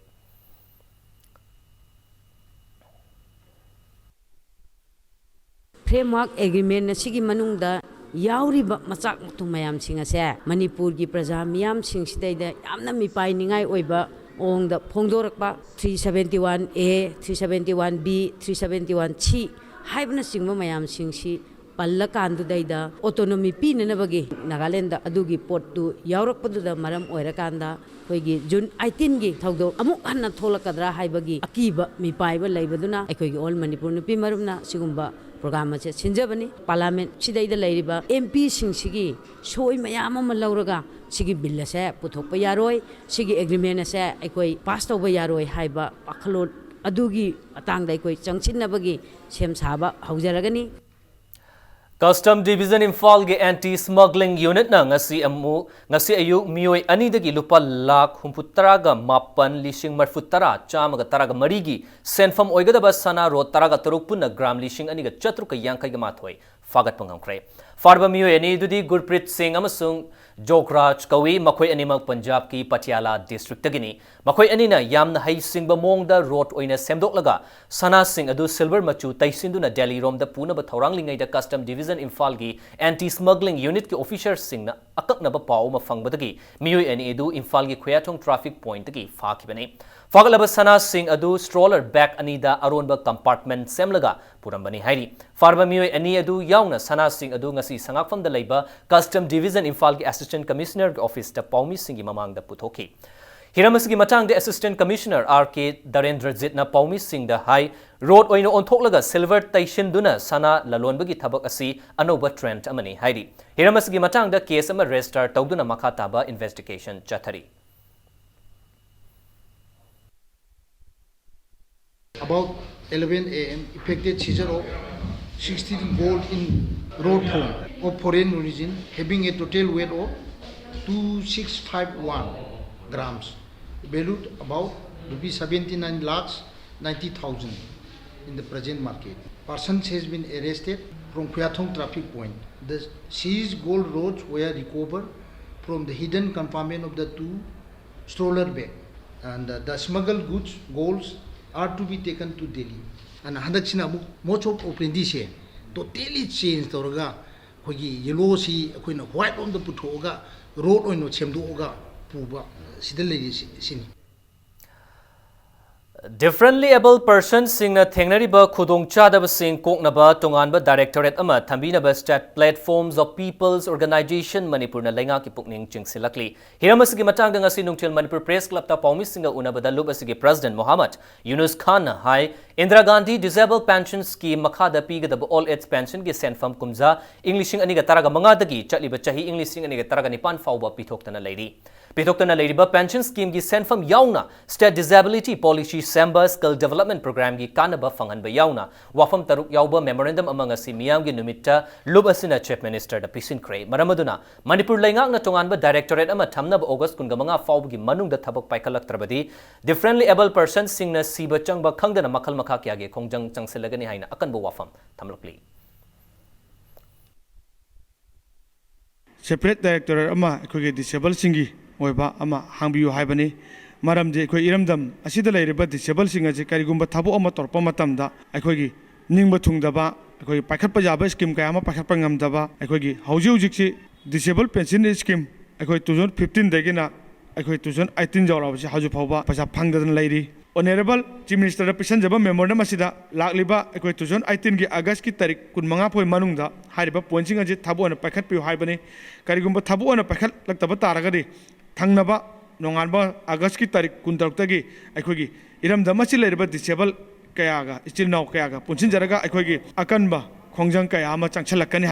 ꯐ꯭ꯔꯦꯝꯋꯥꯔꯛ ꯑꯦꯒ꯭ꯔꯤꯃꯦꯟ ꯑꯁꯤꯒꯤ ꯃꯅꯨꯡꯗ ꯌꯥꯎꯔꯤꯕ ꯃꯆꯥꯛ ꯃꯊꯨꯝ ꯃꯌꯥꯝꯁꯤꯡ ꯑꯁꯦ ꯃꯅꯤꯄꯨꯔꯒꯤ ꯄ꯭ꯔꯖꯥ ꯃꯤꯌꯥꯝꯁꯤꯡꯁꯤꯗꯩꯗ ꯌꯥꯝꯅ ꯃꯤꯄꯥꯏꯅꯤꯡꯉꯥꯏ ꯑꯣꯏꯕ ꯃꯑꯣꯡꯗ ꯐꯣꯡꯗꯣꯔꯛꯄ three seventy one A, three seventy one B, three seventy one C ꯍꯥꯏꯕꯅꯆꯤꯡꯕ ꯃꯌꯥꯝꯁꯤꯡꯁꯤ ꯄꯜꯂꯀꯥꯟꯗꯨꯗꯩꯗ autonomy ꯄꯤꯅꯅꯕꯒꯤ ꯅꯥꯒꯥꯂꯦꯟꯗ ꯑꯗꯨꯒꯤ ꯄꯣꯠꯇꯨ ꯌꯥꯎꯔꯛꯄꯗꯨꯗ ꯃꯔꯝ ꯑꯣꯏꯔꯀꯥꯟꯗ ꯑꯩꯈꯣꯏꯒꯤ ꯖꯨꯟ eighteenꯒꯤ ꯊꯧꯗꯣꯛ ꯑꯃꯨꯛ ꯍꯟꯅ ꯊꯣꯛꯂꯛꯀꯗ꯭ꯔꯥ ꯍꯥꯏꯕꯒꯤ ꯑꯀꯤꯕ ꯃꯤꯄꯥꯏꯕ ꯂꯩꯕꯗꯨꯅ ꯑꯩꯈꯣꯏꯒꯤ ꯑꯣꯜ ꯃꯅꯤꯄꯨꯔ ꯅꯨꯄꯤ ꯃꯔꯨꯞꯅ ꯁꯤꯒꯨꯝꯕ ꯄ꯭ꯔꯣꯒ꯭ꯔꯥꯝ ꯑꯁꯦ ꯁꯤꯟꯖꯕꯅꯤ꯫ ꯄꯥꯔꯂꯥꯃꯦꯟ ꯁꯤꯗꯩꯗ ꯂꯩꯔꯤꯕ ꯑꯦꯝ ꯄꯤꯁꯤꯡꯁꯤꯒꯤ ꯁꯣꯏ ꯃꯌꯥꯝ ꯑꯃ ꯂꯧꯔꯒ ꯁꯤꯒꯤ ꯕꯤꯜ ꯑꯁꯦ ꯄꯨꯊꯣꯛꯄ ꯌꯥꯔꯣꯏ, ꯁꯤꯒꯤ ꯑꯦꯒ꯭ꯔꯤꯃꯦꯟ ꯑꯁꯦ ꯑꯩꯈꯣꯏ ꯄꯥꯁ ꯇꯧꯕ ꯌꯥꯔꯣꯏ ꯍꯥꯏꯕ ꯋꯥꯈꯜꯂꯣꯟ ꯑꯗꯨꯒꯤ ꯃꯇꯥꯡꯗ ꯑꯩꯈꯣꯏ ꯆꯪꯁꯤꯟꯅꯕꯒꯤ ꯁꯦꯝ ꯁꯥꯕ ꯍꯧꯖꯔꯒꯅꯤ꯫ ꯀꯁꯇꯝ ꯗꯤꯚꯤꯖꯟ ꯏꯝꯐꯥꯜꯒꯤ ꯑꯦꯟꯇꯤ ꯁ꯭ꯃꯒ꯭ꯂꯤꯡ ꯌꯨꯅꯤꯠꯅ ꯉꯁꯤ ꯑꯃꯨꯛ, ꯉꯁꯤ ꯑꯌꯨꯛ ꯃꯤꯑꯣꯏ ꯑꯅꯤꯗꯒꯤ ꯂꯨꯄꯥ ꯂꯥꯈ ꯍꯨꯝꯐꯨ ꯇꯔꯥꯒ ꯃꯥꯄꯟ ꯂꯤꯁꯤꯡ ꯃꯔꯤꯐꯨ ꯇꯔꯥ ꯆꯥꯝꯃꯒ ꯇꯔꯥꯒ ꯃꯔꯤꯒꯤ ꯁꯦꯟꯐꯝ ꯑꯣꯏꯒꯗꯕ ꯁꯅꯥ ꯔꯣꯠ ꯇꯔꯥꯒ ꯇꯔꯨꯛ ꯄꯨꯟꯅ ꯒ꯭ꯔꯥꯝ ꯂꯤꯁꯤꯡ ꯑꯅꯤꯒ ꯆꯥꯇ꯭ꯔꯨꯛꯀ ꯌꯥꯡꯈꯩꯒ ꯃꯥꯊꯣꯏ ꯐꯥꯒꯠꯄ ꯉꯝꯈ꯭ꯔꯦ꯫ ꯐꯥꯔꯕ ꯃꯤꯑꯣꯏ ꯑꯅꯤ ꯑꯗꯨꯗꯤ ꯒꯨꯔꯄ꯭ꯔꯤꯠ ꯁꯤꯡ ꯑꯃꯁꯨꯡ ꯖꯣꯒꯔꯥꯖ ꯀꯧꯏ꯫ ꯃꯈꯣꯏ ꯑꯅꯤꯃꯛ ꯄꯟꯖꯥꯕꯀꯤ ꯄꯇꯤꯌꯥꯂꯥ ꯗꯤꯁꯇ꯭ꯔꯤꯛꯇꯒꯤꯅꯤ꯫ ꯃꯈꯣꯏ ꯑꯅꯤꯅ ꯌꯥꯝꯅ ꯍꯩꯁꯤꯡꯕ ꯃꯑꯣꯡꯗ ꯔꯣꯠ ꯑꯣꯏꯅ ꯁꯦꯝꯗꯣꯛꯂꯒ ꯁꯅꯥꯁꯤꯡ ꯑꯗꯨ ꯁꯤꯜꯚꯔ ꯃꯆꯨ ꯇꯩꯁꯤꯟꯗꯨꯅ ꯗꯦꯜꯂꯤꯔꯣꯝꯗ ꯄꯨꯅꯕ ꯊꯧꯔꯥꯡꯂꯤꯉꯩꯗ ꯀꯁꯇꯝ ꯗꯤꯚꯤꯖꯟ ꯏꯝꯐꯥꯜꯒꯤ ꯑꯦꯟꯇꯤ ꯁ꯭ꯃꯒ꯭ꯂꯤꯡ ꯌꯨꯅꯤꯠꯀꯤ ꯑꯣꯐꯤꯁꯔꯁꯤꯡꯅ ꯑꯀꯛꯅꯕ ꯄꯥꯎ ꯑꯃ ꯐꯪꯕꯗꯒꯤ ꯃꯤꯑꯣꯏ ꯑꯅꯤ ꯑꯗꯨ ꯏꯝꯐꯥꯜꯒꯤ ꯈꯨꯌꯥꯊꯣꯡ ꯇ꯭ꯔꯥꯐꯤꯛ ꯄꯣꯏꯟꯠꯇꯒꯤ ꯐꯥꯈꯤꯕꯅꯤ꯫ ꯐꯥꯒꯠꯂꯕ ꯁꯅꯥꯁꯤꯡ ꯑꯗꯨ ꯁ꯭ꯇ꯭ꯔꯣꯂꯔ ꯕꯦꯒ ꯑꯅꯤꯗ ꯑꯔꯣꯟꯕ ꯀꯝꯄꯥꯔꯠꯃꯦꯟꯠ ꯁꯦꯝꯂꯒ ꯄꯨꯔꯝꯕꯅꯤ ꯍꯥꯏꯔꯤ꯫ ꯐꯥꯔꯕ ꯃꯤꯑꯣꯏ ꯑꯅꯤ ꯑꯗꯨ ꯌꯥꯎꯅ ꯁꯅꯥꯁꯤꯡ ꯑꯗꯨ ꯉꯁꯤ ꯁꯉꯥꯛꯐꯝꯗ ꯂꯩꯕ ꯀꯁꯇꯝ ꯗꯤꯚꯤꯖꯟ ꯏꯝꯐꯥꯜꯒꯤ ꯑꯦꯁꯤꯁꯇꯦꯟꯠ ꯀꯃꯤꯁꯅꯔꯒꯤ ꯑꯣꯐꯤꯁꯇ ꯄꯥꯎꯃꯤꯁꯤꯡꯒꯤ ꯃꯃꯥꯡꯗ ꯄꯨꯊꯣꯛꯈꯤ꯫ ꯍꯤꯔꯝ ꯑꯁꯤꯒꯤ ꯃꯇꯥꯡꯗ Assistant Commissioner R K ꯗꯔꯦꯟꯗ꯭ꯔꯖꯤꯠꯅ ꯄꯥꯎꯃꯤꯁꯤꯡꯗ ꯍꯥꯏ, ꯔꯣꯗ ꯑꯣꯏꯅ ꯑꯣꯟꯊꯣꯛꯂꯒ silver ꯇꯩꯁꯤꯟꯗꯨꯅ ꯁꯅꯥ ꯂꯂꯣꯟꯕꯒꯤ ꯊꯕꯛ ꯑꯁꯤ ꯑꯅꯧꯕ trend ꯑꯃꯅꯤ ꯍꯥꯏꯔꯤ꯫ ꯍꯤꯔꯝ ꯑꯁꯤꯒꯤ ꯃꯇꯥꯡꯗ case ꯑꯃ register ꯇꯧꯗꯨꯅ ꯃꯈꯥ ꯇꯥꯕ investigation ꯆꯠꯊꯔꯤ꯫ About eleven A M, effected seizure of sixteen gold in raw form of foreign origin, having a total weight of two six five one grams, valued about rupees seventy-nine lakhs ninety thousand in the present market. Persons has been arrested from Khuyathong traffic point. The seized gold rods were recovered from the hidden compartment of the two stroller bag, and uh, the smuggled goods, golds, are to be taken to Delhi. ꯑꯗꯨꯅ ꯍꯟꯗꯛꯁꯤꯅ ꯑꯃꯨꯛ modus operandi ꯁꯦ totally change ꯇꯧꯔꯒ, ꯑꯩꯈꯣꯏꯒꯤ yellow ꯁꯤ ꯑꯩꯈꯣꯏꯅ white ꯔꯣꯝꯗ ꯄꯨꯊꯣꯛꯑꯒ, road ꯑꯣꯏꯅ ꯁꯦꯝꯗꯣꯛꯑꯒ ꯄꯨꯕ ꯁꯤꯗ ꯂꯩꯔꯤꯁꯤ ꯁꯤꯅꯤ꯫ Differently abled personsꯁꯤꯡꯅ ꯊꯦꯡꯅꯔꯤꯕ ꯈꯨꯗꯣꯡꯆꯥꯗꯕꯁꯤꯡ ꯀꯣꯛꯅꯕ ꯇꯣꯉꯥꯟꯕ directorate ꯑꯃ ꯊꯝꯕꯤꯅꯕ State Platforms of People's Organisation ꯃꯅꯤꯄꯨꯔꯅ ꯂꯩꯉꯥꯛꯀꯤ ꯄꯨꯛꯅꯤꯡ ꯆꯤꯡꯁꯤꯜꯂꯛꯂꯤ꯫ ꯍꯤꯔꯝ ꯑꯁꯤꯒꯤ ꯃꯇꯥꯡꯗ ꯉꯁꯤ ꯅꯨꯡꯊꯤꯜ ꯃꯅꯤꯄꯨꯔ Press Clubꯇ ꯄꯥꯎꯃꯤꯁꯤꯡꯒ ꯎꯅꯕꯗ ꯂꯨꯞ ꯑꯁꯤꯒꯤ President ꯃꯣꯍꯥꯃꯗ ꯌꯨꯅꯨꯁ ꯈꯥꯟꯅ ꯍꯥꯏ, Indira Gandhi Disable Pension Scheme ꯃꯈꯥꯗ ꯄꯤꯒꯗꯕ Old Age Pensionꯒꯤ ꯁꯦꯟꯐꯝ ꯀꯨꯝꯖꯥ ꯏꯪ ꯂꯤꯁꯤꯡ ꯑꯅꯤꯒ ꯇꯔꯥꯒ ꯃꯉꯥꯗꯒꯤ ꯆꯠꯂꯤꯕ ꯆꯍꯤ ꯏꯪ ꯂꯤꯁꯤꯡ ꯑꯅꯤꯒ ꯇꯔꯥꯒ ꯅꯤꯄꯥꯟ ꯐꯥꯎꯕ ꯄꯤꯊꯣꯛꯇꯅ ꯂꯩꯔꯤ꯫ ꯄꯤꯊꯣꯛꯇꯅ ꯂꯩꯔꯤꯕ pension schemeꯒꯤ ꯁꯦꯟꯐꯝ ꯌꯥꯎꯅ State Disability Policy ꯁꯦꯝꯕ, Skill Development Programꯒꯤ ꯀꯥꯟꯅꯕ ꯐꯪꯍꯟꯕ ꯌꯥꯎꯅ ꯋꯥꯐꯝ ꯇꯔꯨꯛ ꯌꯥꯎꯕ memorandum ꯑꯃ ꯉꯁꯤ ꯃꯤꯌꯥꯝꯒꯤ ꯅꯨꯃꯤꯠꯇ ꯂꯨꯞ ꯑꯁꯤꯅ Chief Ministerꯗ ꯄꯤꯁꯤꯟꯈ꯭ꯔꯦ꯫ ꯃꯔꯝ ꯑꯗꯨꯅ ꯃꯅꯤꯄꯨꯔ ꯂꯩꯉꯥꯛꯅ ꯇꯣꯉꯥꯟꯕ directorate ꯑꯃ ꯊꯝꯅꯕ August ꯀꯨꯟꯒ ꯃꯉꯥ ꯐꯥꯎꯕꯒꯤ ꯃꯅꯨꯡꯗ ꯊꯕꯛ ꯄꯥꯏꯈꯠꯂꯛꯇ꯭ꯔꯕꯗꯤ differently abled personꯁꯤꯡꯅ ꯁꯤꯕ ꯆꯪꯕ ꯈꯪꯗꯅ ꯃꯈꯜ ꯃꯈꯥ ꯀꯌꯥꯒꯤ ꯈꯣꯡꯖꯪ ꯆꯪꯁꯤꯜꯂꯒꯅꯤ ꯍꯥꯏꯅ ꯑꯀꯟꯕ ꯋꯥꯐꯝ ꯊꯝꯂꯛꯂꯤ꯫ Separate directorate ꯑꯃ ꯑꯩꯈꯣꯏꯒꯤ disabledꯁꯤꯡꯒꯤ ꯑꯣꯏꯕ ꯑꯃ ꯍꯥꯡꯕꯤꯌꯨ ꯍꯥꯏꯕꯅꯤ꯫ ꯃꯔꯝꯗꯤ ꯑꯩꯈꯣꯏ ꯏꯔꯝꯗꯝ ꯑꯁꯤꯗ ꯂꯩꯔꯤꯕ disabledꯁꯤꯡ ꯑꯁꯤ ꯀꯔꯤꯒꯨꯝꯕ ꯊꯕꯛ ꯑꯃ ꯇꯧꯔꯛꯄ ꯃꯇꯝꯗ ꯑꯩꯈꯣꯏꯒꯤ ꯅꯤꯡꯕ ꯊꯨꯡꯗꯕ, ꯑꯩꯈꯣꯏꯒꯤ ꯄꯥꯏꯈꯠꯄ ꯌꯥꯕ scheme ꯀꯌꯥ ꯑꯃ ꯄꯥꯏꯈꯠꯄ ꯉꯝꯗꯕ, ꯑꯩꯈꯣꯏꯒꯤ ꯍꯧꯖꯤꯛ ꯍꯧꯖꯤꯛꯁꯤ Disable Pension Scheme ꯑꯩꯈꯣꯏ two thousand fifteenꯗꯒꯤꯅ ꯑꯩꯈꯣꯏ two thousand eighteen ꯌꯧꯔꯛꯑꯕꯁꯤ ꯍꯧꯖꯤꯛ ꯐꯥꯎꯕ ꯄꯩꯁꯥ ꯐꯪꯗꯗꯅ ꯂꯩꯔꯤ꯫ Honourable Chief Ministerꯗ ꯄꯤꯁꯟꯖꯕ memorandum ꯑꯁꯤꯗ ꯂꯥꯛꯂꯤꯕ ꯑꯩꯈꯣꯏ two thousand eighteenꯒꯤ Augustꯀꯤ ꯇꯥꯔꯤꯛ ꯀꯨꯟꯃꯉꯥ ꯐꯥꯎꯒꯤ ꯃꯅꯨꯡꯗ ꯍꯥꯏꯔꯤꯕ pointꯁꯤꯡ ꯑꯁꯤ ꯊꯕꯛ ꯑꯣꯏꯅ ꯄꯥꯏꯈꯠꯄꯤꯌꯨ ꯍꯥꯏꯕꯅꯤ꯫ ꯀꯔꯤꯒꯨꯝꯕ ꯊꯕꯛ ꯑꯣꯏꯅ ꯄꯥꯏꯈꯠꯂꯛꯇꯕ ꯇꯥꯔꯒꯗꯤ ꯊꯪꯅꯕ ꯅꯣꯡꯉꯥꯟꯕ ꯑꯥꯒꯁꯀꯤ ꯇꯥꯔꯤꯛ ꯀꯨꯟꯇꯔꯨꯛꯇꯒꯤ ꯑꯩꯈꯣꯏꯒꯤ ꯏꯔꯝꯗꯝ ꯑꯁꯤ ꯂꯩꯔꯤꯕ disabled ꯀꯌꯥꯒ, ꯏꯆꯤꯜ ꯏꯅꯥꯎ ꯀꯌꯥꯒ ꯄꯨꯟꯁꯤꯟꯖꯔꯒ ꯑꯩꯈꯣꯏꯒꯤ ꯑꯀꯟꯕ ꯈꯣꯡꯖꯪ ꯀꯌꯥ ꯑꯃ ꯆꯪꯁꯤꯜꯂꯛꯀꯅꯤ꯫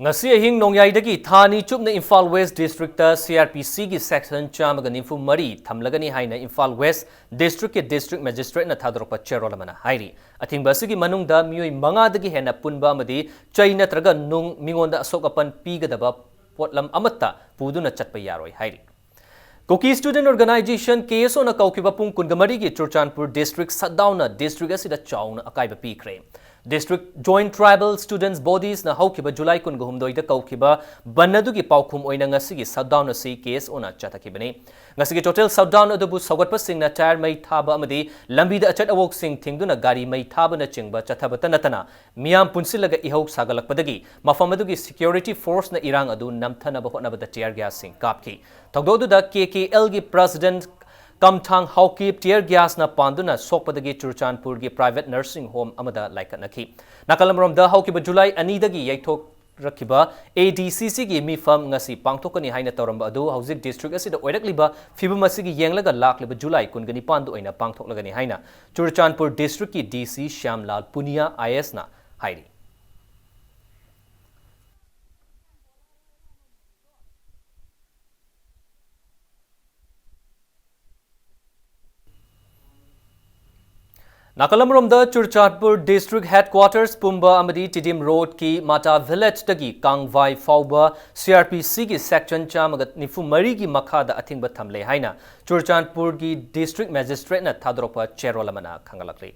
ꯉꯁꯤ ꯑꯍꯤꯡ ꯅꯣꯡꯌꯥꯏꯗꯒꯤ ꯊꯥ ꯑꯅꯤ ꯆꯨꯞꯅ Imphal west district C R P ꯁꯤꯒꯤ ꯁꯦꯛꯁꯟ ꯆꯥꯝꯃꯒ ꯅꯤꯐꯨ ꯃꯔꯤ ꯊꯝꯂꯒꯅꯤ ꯍꯥꯏꯅ ꯏꯝꯐꯥꯜ ꯋꯦꯁ ꯗꯤꯁꯇ꯭ꯔꯤꯛꯀꯤ ꯗꯤꯁꯇ꯭ꯔꯤꯛ ꯃꯦꯖꯤꯁꯇ꯭ꯔꯦꯠꯅ ꯊꯥꯗꯣꯔꯛꯄ ꯆꯦꯔꯣꯜ ꯑꯃꯅ ꯍꯥꯏꯔꯤ꯫ ꯑꯊꯤꯡꯕ ꯑꯁꯤꯒꯤ ꯃꯅꯨꯡꯗ ꯃꯤꯑꯣꯏ ꯃꯉꯥꯗꯒꯤ ꯍꯦꯟꯅ ꯄꯨꯟꯕ ꯑꯃꯗꯤ ꯆꯩ ꯅꯠꯇ꯭ꯔꯒ ꯅꯨꯡ, ꯃꯤꯉꯣꯟꯗ ꯑꯁꯣꯛ ꯑꯄꯟ ꯄꯤꯒꯗꯕ ꯄꯣꯠꯂꯝ ꯑꯃꯠꯇ ꯄꯨꯗꯨꯅ ꯆꯠꯄ ꯌꯥꯔꯣꯏ ꯍꯥꯏꯔꯤ꯫ ꯀꯨꯀꯤ ꯁ꯭ꯇꯨꯗꯦꯟꯠ ꯑꯣꯔꯒꯅꯥꯏꯖꯦꯁꯟ, ꯀꯦ ꯑꯦꯁ ꯑꯣꯅ ꯀꯧꯈꯤꯕ ꯄꯨꯡ ꯀꯨꯟꯒ ꯃꯔꯤꯒꯤ ꯆꯨꯔꯆꯥꯟꯄꯨꯔ ꯗꯤꯁꯇ꯭ꯔꯤꯛ ꯁꯠꯗꯥꯎꯟꯅ ꯗꯤꯁꯇ꯭ꯔꯤꯛ ꯑꯁꯤꯗ ꯆꯥꯎꯅ ꯑꯀꯥꯏꯕ ꯄꯤꯈ꯭ꯔꯦ꯫ ꯗꯤꯁꯇ꯭ꯔꯤꯛ ꯖꯣꯏꯟꯠ ꯇ꯭ꯔꯥꯏꯕꯦꯜ ꯁ꯭ꯇꯨꯗꯦꯟꯠꯁ ꯕꯣꯗꯤꯁꯅ ꯍꯧꯈꯤꯕ ꯖꯨꯂꯥꯏ ꯀꯨꯟꯒ ꯍꯨꯝꯗꯣꯏꯗ ꯀꯧꯈꯤꯕ ꯕꯟ ꯑꯗꯨꯒꯤ ꯄꯥꯎꯈꯨꯝ ꯑꯣꯏꯅ ꯉꯁꯤꯒꯤ ꯁꯠꯗꯥꯎꯟ ꯑꯁꯤ ꯀꯦ ꯑꯦꯁ ꯑꯣꯅ ꯆꯠꯊꯈꯤꯕꯅꯤ꯫ ꯉꯁꯤꯒꯤ ꯇꯣꯇꯦꯜ ꯁꯠꯗꯥꯎꯟ ꯑꯗꯨꯕꯨ ꯁꯧꯒꯠꯄꯁꯤꯡꯅ ꯇꯥꯌꯔ ꯃꯩ ꯊꯥꯕ ꯑꯃꯗꯤ ꯂꯝꯕꯤꯗ ꯑꯆꯠ ꯑꯋꯣꯛꯁꯤꯡ ꯊꯤꯡꯗꯨꯅ ꯒꯥꯔꯤ ꯃꯩ ꯊꯥꯕꯅꯆꯤꯡꯕ ꯆꯠꯊꯕꯇ ꯅꯠꯇꯅ ꯃꯤꯌꯥꯝ ꯄꯨꯟꯁꯤꯜꯂꯒ ꯏꯍꯧ ꯁꯥꯒꯠꯂꯛꯄꯗꯒꯤ ꯃꯐꯝ ꯑꯗꯨꯒꯤ ꯁꯦꯀ꯭ꯌꯨꯔꯤꯇꯤ ꯐꯣꯔꯁꯅ ꯏꯔꯥꯡ ꯑꯗꯨ ꯅꯝꯊꯅꯕ ꯍꯣꯠꯅꯕꯗ ꯇꯤꯌꯔ ꯒ꯭ꯌꯥꯁꯁꯤꯡ ꯀꯥꯞꯈꯤ꯫ ꯊꯧꯗꯣꯛ ꯑꯗꯨꯗ ꯀꯦ ꯀꯦ ꯑꯦꯜꯒꯤ ꯄ꯭ꯔꯁꯤꯗꯦꯟꯠ ꯀꯝꯊꯥꯡ ꯍꯥꯎꯀꯤꯞ ꯇꯤꯌꯔ ꯒ꯭ꯌꯥꯁꯅ ꯄꯥꯟꯗꯨꯅ ꯁꯣꯛꯄꯗꯒꯤ ꯆꯨꯔꯆꯥꯟꯄꯨꯔꯒꯤ ꯄ꯭ꯔꯥꯏꯚꯦꯠ ꯅꯔꯁꯤꯡ ꯍꯣꯝ ꯑꯃꯗ ꯂꯥꯏꯀꯠꯅꯈꯤ꯫ ꯅꯥꯀꯜ ꯑꯃꯔꯣꯝꯗ ꯍꯧꯈꯤꯕ ꯖꯨꯂꯥꯏ ꯑꯅꯤꯗꯒꯤ ꯌꯩꯊꯣꯛꯔꯛꯈꯤꯕ ꯑꯦ ꯗꯤ ꯁꯤ ꯁꯤꯒꯤ ꯃꯤꯐꯝ ꯉꯁꯤ ꯄꯥꯡꯊꯣꯛꯀꯅꯤ ꯍꯥꯏꯅ ꯇꯧꯔꯝꯕ ꯑꯗꯨ ꯍꯧꯖꯤꯛ ꯗꯤꯁꯇ꯭ꯔꯤꯛ ꯑꯁꯤꯗ ꯑꯣꯏꯔꯛꯂꯤꯕ ꯐꯤꯕꯝ ꯑꯁꯤꯒꯤ ꯌꯦꯡꯂꯒ ꯂꯥꯛꯂꯤꯕ ꯖꯨꯂꯥꯏ ꯀꯨꯟꯒ ꯅꯤꯄꯥꯟꯗ ꯑꯣꯏꯅ ꯄꯥꯡꯊꯣꯛꯂꯒꯅꯤ ꯍꯥꯏꯅ ꯆꯨꯔꯆꯥꯟꯄꯨꯔ ꯗꯤꯁꯇ꯭ꯔꯤꯛꯀꯤ ꯗꯤ ꯁꯤ ꯁ꯭ꯌꯥꯝꯂꯥꯜ ꯄꯨꯅꯤꯌꯥ ꯑꯥꯏ ꯑꯦꯁꯅ ꯍꯥꯏꯔꯤ꯫ ꯅꯥꯀꯜ ꯑꯃꯔꯣꯝꯗ ꯆꯨꯔꯆꯥꯟꯄꯨꯔ ꯗꯤꯁꯇ꯭ꯔꯤꯛ ꯍꯦꯗꯀ꯭ꯋꯥꯇꯔꯁ ꯄꯨꯝꯕ ꯑꯃꯗꯤ ꯇꯤꯗꯤꯝ ꯔꯣꯗꯀꯤ ꯃꯥꯇꯥ ꯚꯤꯂꯦꯖꯇꯒꯤ ꯀꯥꯡꯚꯥꯏ ꯐꯥꯎꯕ ꯁꯤ ꯑꯥꯔ ꯄꯤ ꯁꯤꯒꯤ ꯁꯦꯛꯁꯟ ꯆꯥꯝꯃꯒ ꯅꯤꯐꯨ ꯃꯔꯤꯒꯤ ꯃꯈꯥꯗ ꯑꯊꯤꯡꯕ ꯊꯝꯂꯦ ꯍꯥꯏꯅ ꯆꯨꯔꯆꯥꯟꯄꯨꯔꯒꯤ ꯗꯤꯁꯇ꯭ꯔꯤꯛ ꯃꯦꯖꯤꯁꯇ꯭ꯔꯦꯠꯅ ꯊꯥꯗꯣꯔꯛꯄ ꯆꯦꯔꯣꯜ ꯑꯃꯅ ꯈꯪꯍꯜꯂꯛꯂꯤ꯫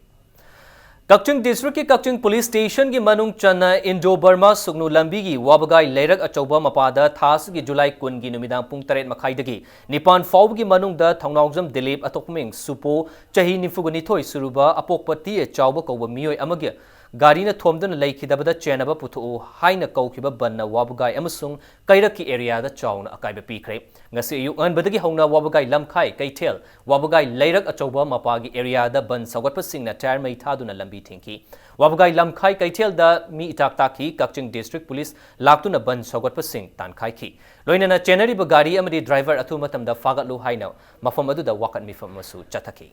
ꯀꯛꯆꯤꯡ ꯗꯤꯁꯇ꯭ꯔꯤꯛꯀꯤ ꯀꯛꯆꯤꯡ ꯄꯨꯂꯤꯁ ꯁ꯭ꯇꯦꯁꯟꯒꯤ ꯃꯅꯨꯡ ꯆꯟꯅ ꯏꯟꯗꯣ ꯕꯔꯃꯥ ꯁꯨꯒꯅꯨ ꯂꯝꯕꯤꯒꯤ ꯋꯥꯕꯒꯥꯏ ꯂꯩꯔꯛ ꯑꯆꯧꯕ ꯃꯄꯥꯗ ꯊꯥ ꯑꯁꯤꯒꯤ ꯖꯨꯂꯥꯏ ꯀꯨꯟꯒꯤ ꯅꯨꯃꯤꯗꯥꯡ ꯄꯨꯡ ꯇꯔꯦꯠ ꯃꯈꯥꯏꯗꯒꯤ ꯅꯤꯄꯥꯟ ꯐꯥꯎꯕꯒꯤ ꯃꯅꯨꯡꯗ ꯊꯧꯅꯥꯎꯖꯝ ꯗꯤꯂꯤꯞ, ꯑꯇꯣꯞꯄ ꯃꯤꯡ ꯁꯨꯄꯣ, ꯆꯍꯤ ꯅꯤꯐꯨꯒ ꯅꯤꯊꯣꯏ ꯁꯨꯔꯕ ꯑꯄꯣꯛꯄ ꯇꯤ ꯑꯦ ꯆꯥꯎꯕ ꯀꯧꯕ ꯃꯤꯑꯣꯏ ꯑꯃꯒꯤ ꯒꯥꯔꯤꯅ ꯊꯣꯝꯗꯨꯅ ꯂꯩꯈꯤꯗꯕꯗ ꯆꯦꯟꯅꯕ ꯄꯨꯊꯣꯛꯎ ꯍꯥꯏꯅ ꯀꯧꯈꯤꯕ ꯕꯟꯅ ꯋꯥꯕꯒꯥꯏ ꯑꯃꯁꯨꯡ ꯀꯩꯔꯛꯀꯤ ꯑꯦꯔꯤꯌꯥꯗ ꯆꯥꯎꯅ ꯑꯀꯥꯏꯕ ꯄꯤꯈ꯭ꯔꯦ꯫ ꯉꯁꯤ ꯑꯌꯨꯛ ꯑꯉꯟꯕꯗꯒꯤ ꯍꯧꯅ ꯋꯥꯕꯒꯥꯏ ꯂꯝꯈꯥꯏ ꯀꯩꯊꯦꯜ, ꯋꯥꯕꯒꯥꯏ ꯂꯩꯔꯛ ꯑꯆꯧꯕ ꯃꯄꯥꯒꯤ ꯑꯦꯔꯤꯌꯥꯗ ꯕꯟ ꯁꯧꯒꯠꯄꯁꯤꯡꯅ ꯇꯥꯌꯔ ꯃꯩ ꯊꯥꯗꯨꯅ ꯂꯝꯕꯤ ꯊꯤꯡꯈꯤ꯫ ꯋꯥꯕꯒꯥꯏ ꯂꯝꯈꯥꯏ ꯀꯩꯊꯦꯜꯗ ꯃꯤ ꯏꯇꯥꯛ ꯇꯥꯛꯈꯤ꯫ ꯀꯛꯆꯤꯡ ꯗꯤꯁꯇ꯭ꯔꯤꯛ ꯄꯨꯂꯤꯁ ꯂꯥꯛꯇꯨꯅ ꯕꯟ ꯁꯧꯒꯠꯄꯁꯤꯡ ꯇꯥꯟꯈꯥꯏꯈꯤ꯫ ꯂꯣꯏꯅꯅ ꯆꯦꯟꯅꯔꯤꯕ ꯒꯥꯔꯤ ꯑꯃꯗꯤ ꯗ꯭ꯔꯥꯏꯚꯔ ꯑꯊꯨꯕ ꯃꯇꯝꯗ ꯐꯥꯒꯠꯂꯨ ꯍꯥꯏꯅ ꯃꯐꯝ ꯑꯗꯨꯗ ꯋꯥꯀꯠ ꯃꯤꯐꯝ ꯑꯃꯁꯨ ꯆꯠꯊꯈꯤ꯫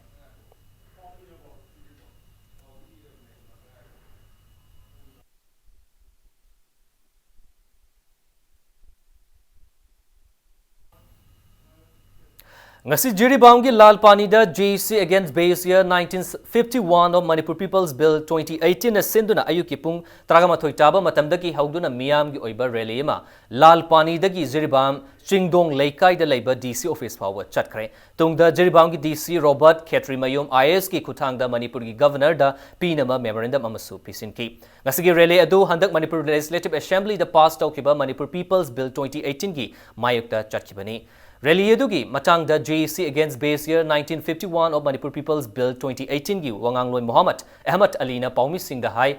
ꯉꯁꯤ ꯖꯤꯔꯤꯕꯥꯝꯒꯤ ꯂꯥꯜ ꯄꯥꯅꯤꯗ J C Against Base Year nineteen fifty-one of Manipur People's Bill twenty eighteen ꯅ ꯁꯤꯟꯗꯨꯅ ꯑꯌꯨꯛꯀꯤ ꯄꯨꯡ ꯇꯔꯥꯃꯥꯊꯣꯏ ꯇꯥꯕ ꯃꯇꯝꯗꯒꯤ ꯍꯧꯗꯨꯅ ꯃꯤꯌꯥꯝꯒꯤ ꯑꯣꯏꯕ ꯔꯦꯂꯤ ꯑꯃ ꯂꯥꯜ ꯄꯥꯅꯤꯗꯒꯤ ꯖꯤꯔꯤꯕꯥꯝ ꯆꯤꯡꯗꯣꯡ ꯂꯩꯀꯥꯏꯗ ꯂꯩꯕ D C office ꯐꯥꯎꯕ ꯆꯠꯈ꯭ꯔꯦ꯫ ꯇꯨꯡꯗ ꯖꯤꯔꯤꯕꯥꯝꯒꯤ D C Robert Khetrimayum I A S ꯀꯤ ꯈꯨꯠꯊꯥꯡꯗ ꯃꯅꯤꯄꯨꯔꯒꯤ ꯒꯚꯔꯅꯔꯗ ꯄꯤꯅꯕ memorandum ꯑꯃꯁꯨ ꯄꯤꯁꯤꯟꯈꯤ꯫ ꯉꯁꯤꯒꯤ ꯔꯦꯂꯤ ꯑꯗꯨ ꯍꯟꯗꯛ ꯃꯅꯤꯄꯨꯔ Legislative Assembly ꯗ pass ꯇꯧꯈꯤꯕ Manipur People's Bill twenty eighteen ꯒꯤ ꯃꯥꯌꯣꯛꯇ ꯆꯠꯈꯤꯕꯅꯤ꯫ ꯔꯦꯂꯤ ꯑꯗꯨꯒꯤ ꯃꯇꯥꯡꯗ J C Against Base Year nineteen fifty-one of Manipur People's Bill twenty eighteen ꯒꯤ ꯋꯥꯉꯥꯡꯂꯣꯏ ꯃꯣꯍꯝꯃꯗ ꯑꯍꯃꯗ ꯑꯂꯤꯅ ꯄꯥꯎꯃꯤꯁꯤꯡꯗ ꯍꯥꯏ,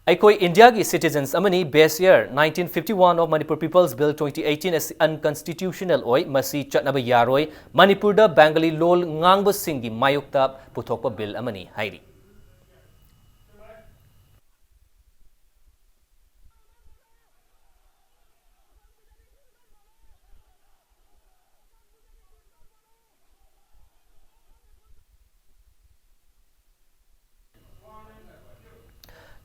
ꯑꯩꯈꯣꯏ ꯏꯟꯗꯤꯌꯥꯒꯤ citizens ꯑꯃꯅꯤ, Base Year nineteen fifty-one of Manipur People's Bill twenty eighteen ꯑꯁꯤ unconstitutional ꯑꯣꯏ, ꯃꯁꯤ ꯆꯠꯅꯕ ꯌꯥꯔꯣꯏ, ꯃꯅꯤꯄꯨꯔꯗ ꯕꯦꯡꯒꯂꯤ ꯂꯣꯜ ꯉꯥꯡꯕꯁꯤꯡꯒꯤ ꯃꯥꯌꯣꯛꯇ ꯄꯨꯊꯣꯛꯄ ꯕꯤꯜ ꯑꯃꯅꯤ ꯍꯥꯏꯔꯤ꯫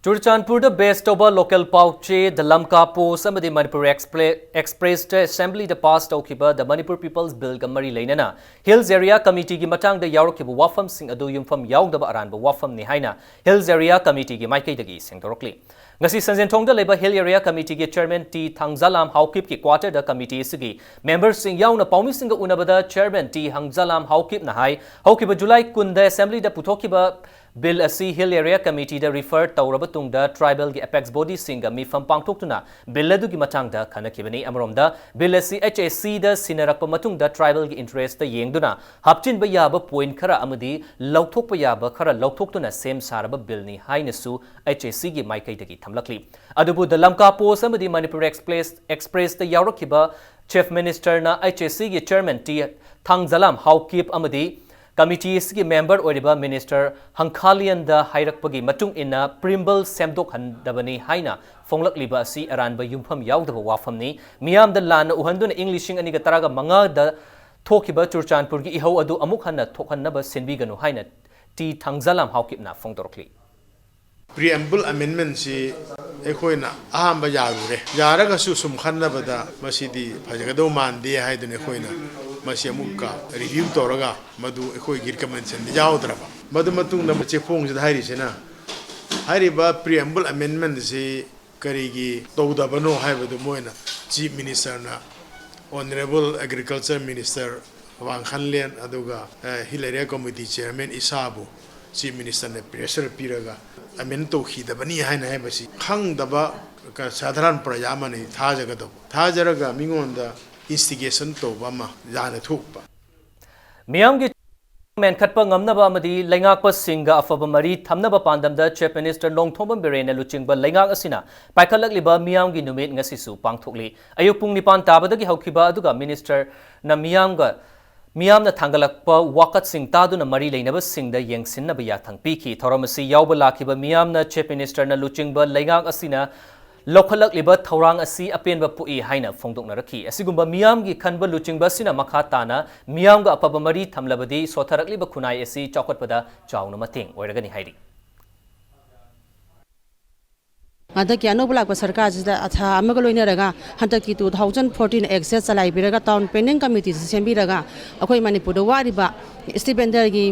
ꯆꯨꯔꯆꯥꯟꯄꯨꯔꯗ base ꯇꯧꯕ local ꯄꯥꯎꯆꯦ The Lamka Post ꯑꯃꯗꯤ Manipur Expre-, Express ꯇ Assembly ꯗ pass ꯇꯧꯈꯤꯕ The Manipur People's Bill ꯒ ꯃꯔꯤ ꯂꯩꯅꯅ Hills Area Committee ꯒꯤ ꯃꯇꯥꯡꯗ ꯌꯥꯎꯔꯛꯈꯤꯕ ꯋꯥꯐꯝꯁꯤꯡ ꯑꯗꯨ ꯌꯨꯝꯐꯝ ꯌꯥꯎꯗꯕ ꯑꯔꯥꯟꯕ ꯋꯥꯐꯝꯅꯤ ꯍꯥꯏꯅ Hills Area Committee ꯒꯤ ꯃꯥꯏꯀꯩꯗꯒꯤ ꯁꯦꯡꯗꯣꯔꯛꯂꯤ꯫ ꯉꯁꯤ ꯁꯟꯖꯦꯟꯊꯣꯡꯗ ꯂꯩꯕ Hill Area Committeeꯒꯤ Chairman T ꯊꯥꯡꯖꯥꯂꯥꯝ ꯍꯥꯎꯀꯤꯞꯀꯤ quarterꯗ committee ꯑꯁꯤꯒꯤ memberꯁꯤꯡ ꯌꯥꯎꯅ ꯄꯥꯎꯃꯤꯁꯤꯡꯒ ꯎꯅꯕꯗ Chairman T ꯊꯥꯡꯖꯥꯂꯥꯝ ꯍꯥꯎꯀꯤꯞꯅ ꯍꯥꯏ, ꯍꯧꯈꯤꯕ July ꯀꯨꯟꯗ Assemblyꯗ ꯄꯨꯊꯣꯛꯈꯤꯕ bill ꯑꯁꯤ Hill Area Committeeꯗ refer ꯇꯧꯔꯕ ꯇꯨꯡꯗ tribalꯒꯤ apex bodyꯁꯤꯡꯒ ꯃꯤꯐꯝ ꯄꯥꯡꯊꯣꯛꯇꯨꯅ bill ꯑꯗꯨꯒꯤ ꯃꯇꯥꯡꯗ ꯈꯟꯅꯈꯤꯕꯅꯤ꯫ ꯑꯃꯔꯣꯝꯗ, bill ꯑꯁꯤ HACꯗ ꯁꯤꯟꯅꯔꯛꯄ ꯃꯇꯨꯡꯗ tribalꯒꯤ interestꯇ ꯌꯦꯡꯗꯨꯅ ꯍꯥꯞꯆꯤꯟꯕ ꯌꯥꯕ point ꯈꯔ ꯑꯃꯗꯤ ꯂꯧꯊꯣꯛꯄ ꯌꯥꯕ ꯈꯔ ꯂꯧꯊꯣꯛꯇꯨꯅ ꯁꯦꯝ ꯁꯥꯔꯕ billꯅꯤ ꯍꯥꯏꯅꯁꯨ HACꯒꯤ ꯃꯥꯏꯀꯩꯗꯒꯤ ꯊꯝꯂꯛꯂꯤ꯫ ꯑꯗꯨꯕꯨ The Lamka Post ꯑꯃꯗꯤ Manipur Express, Expressꯇ ꯌꯥꯎꯔꯛꯈꯤꯕ Chief Ministerꯅ HACꯒꯤ Chairman T ꯊꯥꯡꯖꯥꯂꯥꯝ Haokip ꯑꯃꯗꯤ committee ꯑꯁꯤꯒꯤ member ꯑꯣꯏꯔꯤꯕ Minister ꯍꯪꯈꯥꯂꯤꯌꯟꯗ ꯍꯥꯏꯔꯛꯄꯒꯤ ꯃꯇꯨꯡ ꯏꯟꯅ preamble ꯁꯦꯝꯗꯣꯛꯍꯟꯗꯕꯅꯤ ꯍꯥꯏꯅ ꯐꯣꯡꯂꯛꯂꯤꯕ ꯑꯁꯤ ꯑꯔꯥꯟꯕ ꯌꯨꯝꯐꯝ ꯌꯥꯎꯗꯕ ꯋꯥꯐꯝꯅꯤ꯫ ꯃꯤꯌꯥꯝꯗ ꯂꯥꯟꯅ ꯎꯍꯟꯗꯨꯅ ꯏꯪ ꯂꯤꯁꯤꯡ ꯑꯅꯤꯒ ꯇꯔꯥꯃꯉꯥꯗ ꯊꯣꯛꯈꯤꯕ ꯆꯨꯔꯆꯥꯟꯄꯨꯔꯒꯤ ꯏꯍꯧ ꯑꯗꯨ ꯑꯃꯨꯛ ꯍꯟꯅ ꯊꯣꯛꯍꯟꯅꯕ ꯁꯤꯟꯕꯤꯒꯅꯨ ꯍꯥꯏꯅ ꯇꯤ ꯊꯥꯡꯖꯥꯂꯥꯝ ꯍꯥꯎꯀꯤꯞꯅ ꯐꯣꯡꯗꯣꯔꯛꯂꯤ꯫ Preamble amendmentꯁꯤ ꯑꯩꯈꯣꯏꯅ ꯑꯍꯥꯟꯕ ꯌꯥꯔꯨꯔꯦ꯫ ꯌꯥꯔꯒꯁꯨ ꯁꯨꯝ ꯈꯟꯅꯕꯗ ꯃꯁꯤꯗꯤ ꯐꯖꯒꯗꯧ ꯃꯥꯟꯗꯦ ꯍꯥꯏꯗꯨꯅ ꯑꯩꯈꯣꯏꯅ ꯃꯁꯤ ꯑꯃꯨꯛꯀ review ꯇꯧꯔꯒ ꯃꯗꯨ ꯑꯩꯈꯣꯏꯒꯤ recommendationꯗ ꯌꯥꯎꯗ꯭ꯔꯕ꯫ ꯃꯗꯨ ꯃꯇꯨꯡꯗ ꯆꯦꯐꯣꯡꯁꯤꯗ ꯍꯥꯏꯔꯤꯁꯤꯅ, ꯍꯥꯏꯔꯤꯕ preamble amendmentꯁꯤ ꯀꯔꯤꯒꯤ ꯇꯧꯗꯕꯅꯣ ꯍꯥꯏꯕꯗꯨ ꯃꯣꯏꯅ Chief Ministerꯅ, Honourable Agriculture Minister ꯋꯥꯡꯈꯟꯂꯦꯟ, ꯑꯗꯨꯒ, ꯑ, Hill Area Committee Chairman ꯏꯁꯥꯕꯨ Chief Ministerꯅ pressure ꯄꯤꯔꯒ amend ꯇꯧꯈꯤꯗꯕꯅꯤ ꯍꯥꯏꯅ ꯍꯥꯏꯕꯁꯤ ꯈꯪꯗꯕ ꯀ-, ꯁꯥꯙꯥꯔꯟ ꯄ꯭ꯔꯖꯥ ꯑꯃꯅ ꯊꯥꯖꯒꯗꯧꯕ, ꯊꯥꯖꯔꯒ ꯃꯤꯉꯣꯟꯗ instigation ꯇꯧꯕ ꯑꯃ ꯂꯥꯟꯅ ꯊꯣꯛꯄ꯫ ꯃꯤꯌꯥꯝꯒꯤ ꯃꯦꯟꯈꯠꯄ ꯉꯝꯅꯕ ꯑꯃꯗꯤ ꯂꯩꯉꯥꯛꯄꯁꯤꯡꯒ ꯑꯐꯕ ꯃꯔꯤ ꯊꯝꯅꯕ ꯄꯥꯟꯗꯝꯗ Chief Minister ꯅꯣꯡꯊꯣꯝꯕꯝ ꯕꯤꯔꯦꯟꯅ ꯂꯨꯆꯤꯡꯕ ꯂꯩꯉꯥꯛ ꯑꯁꯤꯅ ꯄꯥꯏꯈꯠꯂꯛꯂꯤꯕ ꯃꯤꯌꯥꯝꯒꯤ ꯅꯨꯃꯤꯠ ꯉꯁꯤꯁꯨ ꯄꯥꯡꯊꯣꯛꯂꯤ꯫ ꯑꯌꯨꯛ ꯄꯨꯡ ꯅꯤꯄꯥꯟ ꯇꯥꯕꯗꯒꯤ ꯍꯧꯈꯤꯕ ꯑꯗꯨꯒ Ministerꯅ ꯃꯤꯌꯥꯝꯒ, ꯃꯤꯌꯥꯝꯅ ꯊꯥꯡꯒꯠꯂꯛꯄ ꯋꯥꯀꯠꯁꯤꯡ ꯇꯥꯗꯨꯅ ꯃꯔꯤ ꯂꯩꯅꯕꯁꯤꯡꯗ ꯌꯦꯡꯁꯤꯟꯅꯕ ꯌꯥꯊꯪ ꯄꯤꯈꯤ꯫ ꯊꯧꯔꯝ ꯑꯁꯤ ꯌꯥꯎꯕ ꯂꯥꯛꯈꯤꯕ ꯃꯤꯌꯥꯝꯅ Chief Ministerꯅ ꯂꯨꯆꯤꯡꯕ ꯂꯩꯉꯥꯛ ꯑꯁꯤꯅ ꯂꯧꯈꯠꯂꯛꯂꯤꯕ ꯊꯧꯔꯥꯡ ꯑꯁꯤ ꯑꯄꯦꯟꯕ ꯄꯣꯛꯏ ꯍꯥꯏꯅ ꯐꯣꯡꯗꯣꯛꯅꯔꯛꯈꯤ꯫ ꯑꯁꯤꯒꯨꯝꯕ ꯃꯤꯌꯥꯝꯒꯤ ꯈꯟꯕ ꯂꯨꯆꯤꯡꯕ ꯑꯁꯤꯅ ꯃꯈꯥ ꯇꯥꯅ ꯃꯤꯌꯥꯝꯒ ꯑꯐꯕ ꯃꯔꯤ ꯊꯝꯂꯕꯗꯤ ꯁꯣꯠꯊꯔꯛꯂꯤꯕ ꯈꯨꯟꯅꯥꯏ ꯑꯁꯤ ꯆꯥꯎꯈꯠꯄꯗ ꯆꯥꯎꯅ ꯃꯇꯦꯡ ꯑꯣꯏꯔꯒꯅꯤ ꯍꯥꯏꯔꯤ꯫ ꯍꯟꯗꯛꯀꯤ ꯑꯅꯧꯕ ꯂꯥꯛꯄ ꯁꯔꯀꯥꯔꯁꯤꯗ ꯑꯊꯥ ꯑꯃꯒ ꯂꯣꯏꯅꯔꯒ ꯍꯟꯗꯛꯀꯤ two thousand fourteen Actꯁꯦ ꯆꯂꯥꯏꯕꯤꯔꯒ town planning committeeꯁꯦ ꯁꯦꯝꯕꯤꯔꯒ ꯑꯩꯈꯣꯏ ꯃꯅꯤꯄꯨꯔꯗ ꯋꯥꯔꯤꯕ street vendorꯒꯤ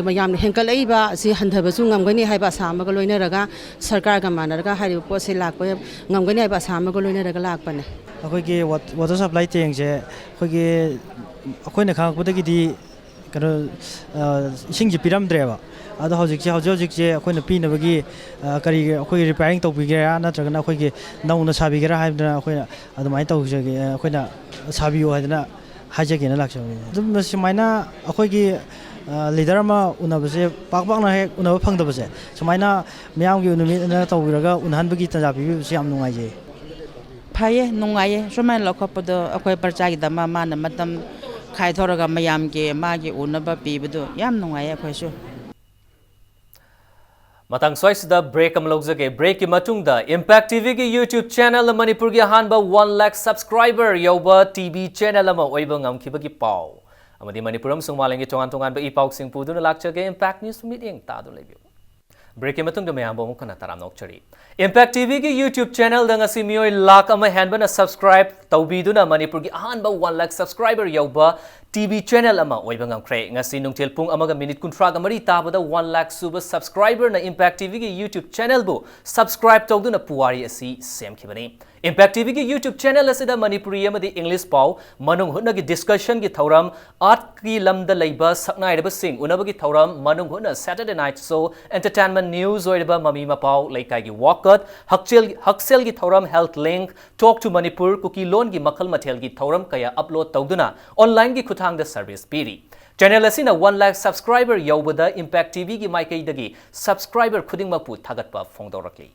ꯃꯌꯥꯝ ꯍꯦꯟꯒꯠꯂꯛꯏꯕ ꯑꯁꯤ ꯍꯟꯊꯕꯁꯨ ꯉꯝꯒꯅꯤ ꯍꯥꯏꯕ ꯑꯁꯥ ꯑꯃꯒ ꯂꯣꯏꯅꯔꯒ ꯁꯔꯀꯥꯔꯒ ꯃꯥꯟꯅꯔꯒ ꯍꯥꯏꯔꯤꯕ ꯄꯣꯠꯁꯦ ꯂꯥꯛꯄ ꯉꯝꯒꯅꯤ ꯍꯥꯏꯕ ꯑꯁꯥ ꯑꯃꯒ ꯂꯣꯏꯅꯔꯒ ꯂꯥꯛꯄꯅꯦ꯫ ꯑꯩꯈꯣꯏꯒꯤ water supply tankꯁꯦ ꯑꯩꯈꯣꯏꯒꯤ ꯑꯩꯈꯣꯏꯅ ꯈꯪꯉꯛꯄꯗꯒꯤꯗꯤ ꯀꯩꯅꯣ ꯏꯁꯤꯡꯁꯦ ꯄꯤꯔꯝꯗ꯭ꯔꯦꯕ꯫ ꯑꯗꯣ ꯍꯧꯖꯤꯛꯁꯦ ꯍꯧꯖꯤꯛ ꯍꯧꯖꯤꯛꯁꯦ ꯑꯩꯈꯣꯏꯅ ꯄꯤꯅꯕꯒꯤ ꯀꯔꯤ ꯑꯩꯈꯣꯏꯒꯤ repairing ꯇꯧꯕꯤꯒꯦꯔꯥ ꯅꯠꯇ꯭ꯔꯒꯅ ꯑꯩꯈꯣꯏꯒꯤ ꯅꯧꯅ ꯁꯥꯕꯤꯒꯦꯔꯥ ꯍꯥꯏꯕꯗꯨꯅ ꯑꯩꯈꯣꯏꯅ ꯑꯗꯨꯃꯥꯏꯅ ꯇꯧꯖꯒꯦ, ꯑꯩꯈꯣꯏꯅ ꯁꯥꯕꯤꯌꯨ ꯍꯥꯏꯗꯅ ꯍꯥꯏꯖꯒꯦꯅ ꯂꯥꯛꯆꯕꯅꯤ꯫ ꯑꯗꯨꯝ ꯁꯨꯃꯥꯏꯅ ꯑꯩꯈꯣꯏꯒꯤ leader ꯑꯃ ꯎꯅꯕꯁꯦ ꯄꯥꯛ ꯄꯥꯛꯅ ꯍꯦꯛ ꯎꯅꯕ ꯐꯪꯗꯕꯁꯦ, ꯁꯨꯃꯥꯏꯅ ꯃꯤꯌꯥꯝꯒꯤ ꯅꯨꯃꯤꯠ ꯑꯅ ꯇꯧꯕꯤꯔꯒ ꯎꯅꯍꯟꯕꯒꯤ ꯇꯥꯟꯖꯥ ꯄꯤꯕꯤꯕꯁꯦ ꯌꯥꯝ ꯅꯨꯡꯉꯥꯏꯖꯩ꯫ ꯐꯩꯌꯦ, ꯅꯨꯡꯉꯥꯏꯌꯦ꯫ ꯁꯨꯃꯥꯏꯅ ꯂꯧꯈꯠꯄꯗꯣ ꯑꯩꯈꯣꯏ ꯄ꯭ꯔꯖꯥꯒꯤꯗꯃꯛ ꯃꯥꯅ ꯃꯇꯝ ꯈꯥꯏꯊꯣꯔꯒ ꯃꯌꯥꯝꯒꯤ ꯃꯥꯒꯤ ꯎꯅꯕ ꯄꯤꯕꯗꯣ ꯌꯥꯝ ꯅꯨꯡꯉꯥꯏꯌꯦ ꯑꯩꯈꯣꯏꯁꯨ꯫ ꯃꯇꯥꯡ ꯁ꯭ꯋꯥꯏꯁꯤꯗ break ꯑꯃ ꯂꯧꯖꯒꯦ꯫ Breakꯀꯤ ꯃꯇꯨꯡꯗ Impact TVꯒꯤ YouTube channel ꯃꯅꯤꯄꯨꯔꯒꯤ ꯑꯍꯥꯟꯕ one lakh subscriber ꯌꯧꯕ TV channel ꯑꯃ ꯑꯣꯏꯕ ꯉꯝꯈꯤꯕꯒꯤ ꯄꯥꯎ ꯑꯃꯗꯤ ꯃꯅꯤꯄꯨꯔ ꯑꯃꯁꯨꯡ ꯃꯥꯂꯦꯝꯒꯤ ꯇꯣꯉꯥꯟ ꯇꯣꯉꯥꯟꯕ ꯏ ꯄꯥꯎꯁꯤꯡ ꯄꯨꯗꯨꯅ ꯂꯥꯛꯆꯒꯦ꯫ Impact News ꯃꯤꯠꯌꯦꯡ ꯇꯥꯗꯨꯅ ꯂꯩꯕꯤꯌꯨ꯫ Breakꯀꯤ ꯃꯇꯨꯡꯗ ꯃꯌꯥꯝꯕꯨ ꯑꯃꯨꯛ ꯍꯟꯅ ꯇꯔꯥꯝꯅ ꯑꯣꯛꯆꯔꯤ꯫ Impact TVꯒꯤ YouTube channelꯗ ꯉꯁꯤ ꯃꯤꯑꯣꯏ ꯂꯥꯈ ꯑꯃ ꯍꯦꯟꯕꯅ subscribe ꯇꯧꯕꯤꯗꯨꯅ ꯃꯅꯤꯄꯨꯔꯒꯤ ꯑꯍꯥꯟꯕ one lakh subscriber ꯌꯧꯕ TV channel ꯑꯃ ꯑꯣꯏꯕ ꯉꯝꯈ꯭ꯔꯦ꯫ ꯉꯁꯤ ꯅꯨꯡꯊꯤꯜ ꯄꯨꯡ ꯑꯃꯒ minute ꯀꯨꯟꯊ꯭ꯔꯥꯒ ꯃꯔꯤ ꯇꯥꯕꯗ one lakh ꯁꯨꯕ subscriberꯅ Impact TVꯒꯤ YouTube channelꯕꯨ subscribe ꯇꯧꯗꯨꯅ ꯄꯨꯋꯥꯔꯤ ꯑꯁꯤ ꯁꯦꯝꯈꯤꯕꯅꯤ꯫ Impact TVꯒꯤ YouTube channel ꯑꯁꯤꯗ ꯃꯅꯤꯄꯨꯔꯤ ꯑꯃꯗꯤ English ꯄꯥꯎ, ꯃꯅꯨꯡ ꯍꯨꯠꯅꯒꯤ discussionꯒꯤ ꯊꯧꯔꯝ, artꯀꯤ ꯂꯝꯗ ꯂꯩꯕ ꯁꯛꯅꯥꯏꯔꯕꯁꯤꯡ ꯎꯅꯕꯒꯤ ꯊꯧꯔꯝ, ꯃꯅꯨꯡ ꯍꯨꯠꯅ Saturday night show, entertainment news ꯑꯣꯏꯔꯤꯕ ꯃꯃꯤ ꯃꯄꯥꯎ, ꯂꯩꯀꯥꯏꯒꯤ ꯋꯥꯀꯠ, ꯍꯛꯁꯦꯜ, ꯍꯛꯁꯦꯜꯒꯤ ꯊꯧꯔꯝ, health link, Talk to Manipur, ꯀꯨꯀꯤ ꯂꯣꯟꯒꯤ ꯃꯈꯜ ꯃꯊꯦꯜꯒꯤ ꯊꯧꯔꯝ ꯀꯌꯥ upload ꯇꯧꯗꯨꯅ onlineꯒꯤ ꯈꯨꯠꯊꯥꯡꯗ service ꯄꯤꯔꯤ꯫ Channel ꯑꯁꯤꯅ one lakh subscriber ꯌꯧꯕꯗ Impact TVꯒꯤ ꯃꯥꯏꯀꯩꯗꯒꯤ subscriber ꯈꯨꯗꯤꯡꯃꯛꯄꯨ ꯊꯥꯒꯠꯄ ꯐꯣꯡꯗꯣꯔꯛꯂꯤ꯫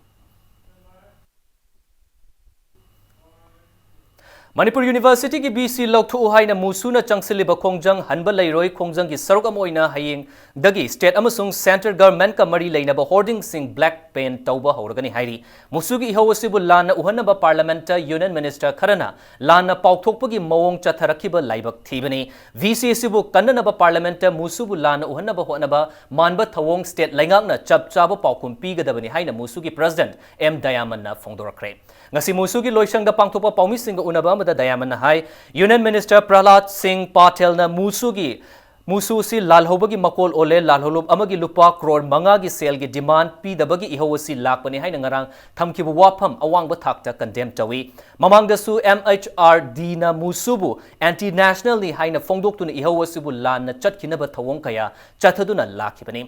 ꯃꯅꯤꯄꯨꯔ ꯌꯨꯅꯤꯚꯔꯁꯤꯇꯤꯒꯤ ꯕꯤ ꯁꯤ ꯂꯧꯊꯣꯛꯎ ꯍꯥꯏꯅ ꯃꯨꯁꯨꯅ ꯆꯪꯁꯤꯜꯂꯤꯕ ꯈꯣꯡꯖꯪ ꯍꯟꯕ ꯂꯩꯔꯣꯏ꯫ ꯈꯣꯡꯖꯪꯒꯤ ꯁꯔꯨꯛ ꯑꯃ ꯑꯣꯏꯅ ꯍꯌꯦꯡꯗꯒꯤ state ꯑꯃꯁꯨꯡ central governmentꯀ ꯃꯔꯤ ꯂꯩꯅꯕ hoardingꯁꯤꯡ black paint ꯇꯧꯕ ꯍꯧꯔꯒꯅꯤ ꯍꯥꯏꯔꯤ꯫ ꯃꯨꯁꯨꯒꯤ ꯏꯍꯧ ꯑꯁꯤꯕꯨ ꯂꯥꯟꯅ ꯎꯍꯟꯅꯕ parliamentꯇ union minister ꯈꯔꯅ ꯂꯥꯟꯅ ꯄꯥꯎꯊꯣꯛꯄꯒꯤ ꯃꯑꯣꯡ ꯆꯠꯊꯔꯛꯈꯤꯕ ꯂꯥꯏꯕꯛ ꯊꯤꯕꯅꯤ꯫ ꯕꯤ ꯁꯤ ꯑꯁꯤꯕꯨ ꯀꯟꯅꯅꯕ parliamentꯇ ꯃꯨꯁꯨꯕꯨ ꯂꯥꯟꯅ ꯎꯍꯟꯅꯕ ꯍꯣꯠꯅꯕ ꯃꯥꯟꯕ ꯊꯧꯑꯣꯡ state ꯂꯩꯉꯥꯛꯅ ꯆꯞ ꯆꯥꯕ ꯄꯥꯎꯈꯨꯝ ꯄꯤꯒꯗꯕꯅꯤ ꯍꯥꯏꯅ ꯃꯨꯁꯨꯒꯤ president ꯑꯦꯝ ꯗꯌꯥꯃꯟꯅ ꯐꯣꯡꯗꯣꯔꯛꯈ꯭ꯔꯦ꯫ ꯉꯁꯤ ꯃꯨꯁꯨꯒꯤ ꯂꯣꯏꯁꯪꯗ ꯄꯥꯡꯊꯣꯛꯄ ꯄꯥꯎꯃꯤꯁꯤꯡꯒ ꯎꯅꯕ ꯑꯃꯗ ꯗꯌꯥꯃꯟꯅ ꯍꯥꯏ, Union Minister ꯄ꯭ꯔꯍꯂꯥꯗ ꯁꯤꯡ ꯄꯥꯇꯦꯜꯅ ꯃꯨꯁꯨꯒꯤ, ꯃꯨꯁꯨ ꯑꯁꯤ ꯂꯥꯜꯍꯧꯕꯒꯤ ꯃꯀꯣꯜ ꯑꯣꯜꯂꯦ, ꯂꯥꯜꯍꯧꯂꯨꯞ ꯑꯃꯒꯤ ꯂꯨꯄꯥ ꯀ꯭ꯔꯣꯔ ꯃꯉꯥꯒꯤ ꯁꯦꯜꯒꯤ demand ꯄꯤꯗꯕꯒꯤ ꯏꯍꯧ ꯑꯁꯤ ꯂꯥꯛꯄꯅꯤ ꯍꯥꯏꯅ ꯉꯔꯥꯡ ꯊꯝꯈꯤꯕ ꯋꯥꯐꯝ ꯑꯋꯥꯡꯕ ꯊꯥꯛꯇ condemn ꯇꯧꯏ꯫ ꯃꯃꯥꯡꯗꯁꯨ ꯑꯦꯝ ꯑꯩꯆ ꯑꯥꯔ ꯗꯤꯅ ꯃꯨꯁꯨꯕꯨ anti nationalꯅꯤ ꯍꯥꯏꯅ ꯐꯣꯡꯗꯣꯛꯇꯨꯅ ꯏꯍꯧ ꯑꯁꯤꯕꯨ ꯂꯥꯟꯅ ꯆꯠꯈꯤꯅꯕ ꯊꯧꯑꯣꯡ ꯀꯌꯥ ꯆꯠꯊꯗꯨꯅ ꯂꯥꯛꯈꯤꯕꯅꯤ꯫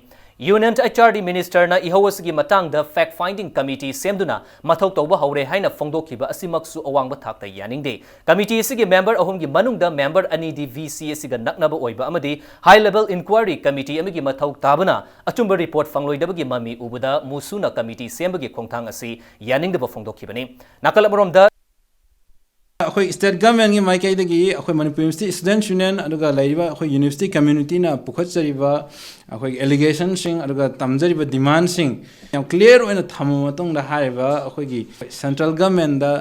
Union ꯑꯩꯆ ꯑꯥꯔ ꯗꯤ ministerꯅ ꯏꯍꯧ ꯑꯁꯤꯒꯤ ꯃꯇꯥꯡꯗ fact finding committee ꯁꯦꯝꯗꯨꯅ ꯃꯊꯧ ꯇꯧꯕ ꯍꯧꯔꯦ ꯍꯥꯏꯅ ꯐꯣꯡꯗꯣꯛꯈꯤꯕ ꯑꯁꯤꯃꯛꯁꯨ ꯑꯋꯥꯡꯕ ꯊꯥꯛꯇ ꯌꯥꯅꯤꯡꯗꯦ꯫ Committee ꯑꯁꯤꯒꯤ member ꯑꯍꯨꯝꯒꯤ ꯃꯅꯨꯡꯗ member ꯑꯅꯤꯗꯤ ꯚꯤ ꯁꯤ ꯑꯁꯤꯒ ꯅꯛꯅꯕ ꯑꯣꯏꯕ ꯑꯃꯗꯤ high level inquiry committee ꯑꯃꯒꯤ ꯃꯊꯧ ꯇꯥꯕꯅ ꯑꯆꯨꯝꯕ report ꯐꯪꯂꯣꯏꯗꯕꯒꯤ ꯃꯃꯤ ꯎꯕꯗ ꯃꯨꯁꯨꯅ committee ꯁꯦꯝꯕꯒꯤ ꯈꯣꯡꯊꯥꯡ ꯑꯁꯤ ꯌꯥꯅꯤꯡꯗꯕ ꯐꯣꯡꯗꯣꯛꯈꯤꯕꯅꯤ꯫ ꯅꯥꯀꯜ ꯑꯃꯔꯣꯝꯗ ꯑꯩꯈꯣꯏ state governmentꯀꯤ ꯃꯥꯏꯀꯩꯗꯒꯤ ꯑꯩꯈꯣꯏ ꯃꯅꯤꯄꯨꯔ University Students Union ꯑꯗꯨꯒ ꯂꯩꯔꯤꯕ ꯑꯩꯈꯣꯏ university communityꯅ ꯄꯨꯈꯠꯆꯔꯤꯕ ꯑꯩꯈꯣꯏꯒꯤ allegationꯁꯤꯡ ꯑꯗꯨꯒ ꯇꯝꯖꯔꯤꯕ demandꯁꯤꯡ ꯌꯥꯝ clear ꯑꯣꯏꯅ ꯊꯝꯃ ꯃꯇꯨꯡꯗ ꯍꯥꯏꯔꯤꯕ ꯑꯩꯈꯣꯏꯒꯤ central governmentꯗ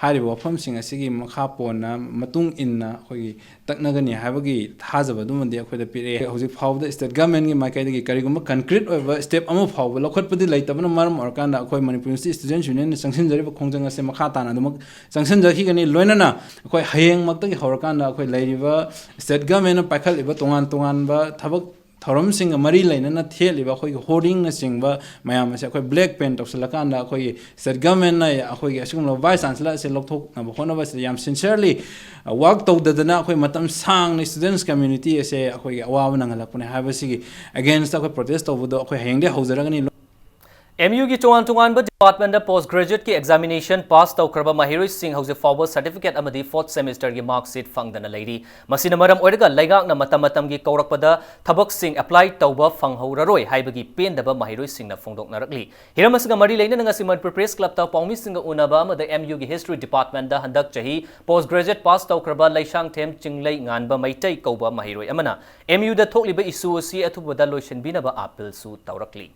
ꯍꯥꯏꯔꯤꯕ ꯋꯥꯐꯝꯁꯤꯡ ꯑꯁꯤꯒꯤ ꯃꯈꯥ ꯄꯣꯟꯅ ꯃꯇꯨꯡ ꯏꯟꯅ ꯑꯩꯈꯣꯏꯒꯤ ꯇꯛꯅꯒꯅꯤ ꯍꯥꯏꯕꯒꯤ ꯊꯥꯖꯕ ꯑꯗꯨꯃꯗꯤ ꯑꯩꯈꯣꯏꯗ ꯄꯤꯔꯛꯑꯦ꯫ ꯍꯧꯖꯤꯛ ꯐꯥꯎꯕꯗ state governmentꯀꯤ ꯃꯥꯏꯀꯩꯗꯒꯤ ꯀꯔꯤꯒꯨꯝꯕ concrete ꯑꯣꯏꯕ step ꯑꯃ ꯐꯥꯎꯕ ꯂꯧꯈꯠꯄꯗꯤ ꯂꯩꯇꯕꯅ ꯃꯔꯝ ꯑꯣꯏꯔꯀꯥꯟꯗ ꯑꯩꯈꯣꯏ ꯃꯅꯤꯄꯨꯔ University Students Unionꯅ ꯆꯪꯁꯤꯟꯖꯔꯤꯕ ꯈꯣꯡꯖꯪ ꯑꯁꯦ ꯃꯈꯥ ꯇꯥꯅ ꯑꯗꯨꯃꯛ ꯆꯪꯁꯤꯟꯖꯈꯤꯒꯅꯤ꯫ ꯂꯣꯏꯅꯅ ꯑꯩꯈꯣꯏ ꯍꯌꯦꯡꯃꯛꯇꯒꯤ ꯍꯧꯔꯀꯥꯟꯗ ꯑꯩꯈꯣꯏ ꯂꯩꯔꯤꯕ state governmentꯅ ꯄꯥꯏꯈꯠꯂꯤꯕ ꯇꯣꯉꯥꯟ ꯇꯣꯉꯥꯟꯕ ꯊꯕꯛ ꯊꯧꯔꯝꯁꯤꯡꯒ ꯃꯔꯤ ꯂꯩꯅꯅ ꯊꯦꯠꯂꯤꯕ ꯑꯩꯈꯣꯏꯒꯤ hoardingꯅꯆꯤꯡꯕ ꯃꯌꯥꯝ ꯑꯁꯦ ꯑꯩꯈꯣꯏ black paint ꯇꯧꯁꯤꯜꯂꯀꯥꯟꯗ ꯑꯩꯈꯣꯏꯒꯤ state governmentꯅ ꯑꯩꯈꯣꯏꯒꯤ ꯑꯁꯤꯒꯨꯝꯂꯕ vice chancellor ꯑꯁꯦ ꯂꯧꯊꯣꯛꯅꯕ ꯍꯣꯠꯅꯕꯁꯤꯗ ꯌꯥꯝ sincerely work ꯇꯧꯗꯗꯅ ꯑꯩꯈꯣꯏ ꯃꯇꯝ ꯁꯥꯡꯅ students community ꯑꯁꯦ ꯑꯩꯈꯣꯏꯒꯤ ꯑꯋꯥꯕ ꯅꯪꯍꯜꯂꯛꯄꯅꯦ ꯍꯥꯏꯕꯁꯤꯒꯤ againstꯇ ꯑꯩꯈꯣꯏ protest ꯇꯧꯕꯗꯣ ꯑꯩꯈꯣꯏ ꯍꯌꯦꯡꯗꯒꯤ ꯍꯧꯖꯔꯒꯅꯤ꯫ ꯑꯦꯝ ꯌꯨꯒꯤ ꯇꯣꯉꯥꯟ ꯇꯣꯉꯥꯟꯕ departmentꯇ post graduateꯀꯤ examination pass ꯇꯧꯈ꯭ꯔꯕ ꯃꯍꯩꯔꯣꯏꯁꯤꯡ ꯍꯧꯖꯤꯛ ꯐꯥꯎꯕ certificate ꯑꯃꯗꯤ fourth semesterꯒꯤ mark sheet ꯐꯪꯗꯅ ꯂꯩꯔꯤ꯫ ꯃꯁꯤꯅ ꯃꯔꯝ ꯑꯣꯏꯔꯒ ꯂꯩꯉꯥꯛꯅ ꯃꯇꯝ ꯃꯇꯝꯒꯤ ꯀꯧꯔꯛꯄꯗ ꯊꯕꯛꯁꯤꯡ apply ꯇꯧꯕ ꯐꯪꯍꯧꯔꯔꯣꯏ ꯍꯥꯏꯕꯒꯤ ꯄꯦꯟꯗꯕ ꯃꯍꯩꯔꯣꯏꯁꯤꯡꯅ ꯐꯣꯡꯗꯣꯛꯅꯔꯛꯂꯤ꯫ ꯍꯤꯔꯝ ꯑꯁꯤꯒ ꯃꯔꯤ ꯂꯩꯅꯅ ꯉꯁꯤ ꯃꯅꯤꯄꯨꯔ Press Clubꯇ ꯄꯥꯎꯃꯤꯁꯤꯡꯒ ꯎꯅꯕ ꯑꯃꯗ ꯑꯦꯝ ꯌꯨꯒꯤ history departmentꯇ ꯍꯟꯗꯛ ꯆꯍꯤ post graduate pass ꯇꯧꯈ꯭ꯔꯕ ꯂꯩꯁꯥꯡꯊꯦꯝ ꯆꯤꯡꯂꯩ ꯉꯥꯟꯕ ꯃꯩꯇꯩ ꯀꯧꯕ ꯃꯍꯩꯔꯣꯏ ꯑꯃꯅ ꯑꯦꯝ ꯌꯨꯗ ꯊꯣꯛꯂꯤꯕ issue ꯑꯁꯤ ꯑꯊꯨꯕꯗ ꯂꯣꯏꯁꯤꯟꯕꯤꯅꯕ appealꯁꯨ ꯇꯧꯔꯛꯂꯤ꯫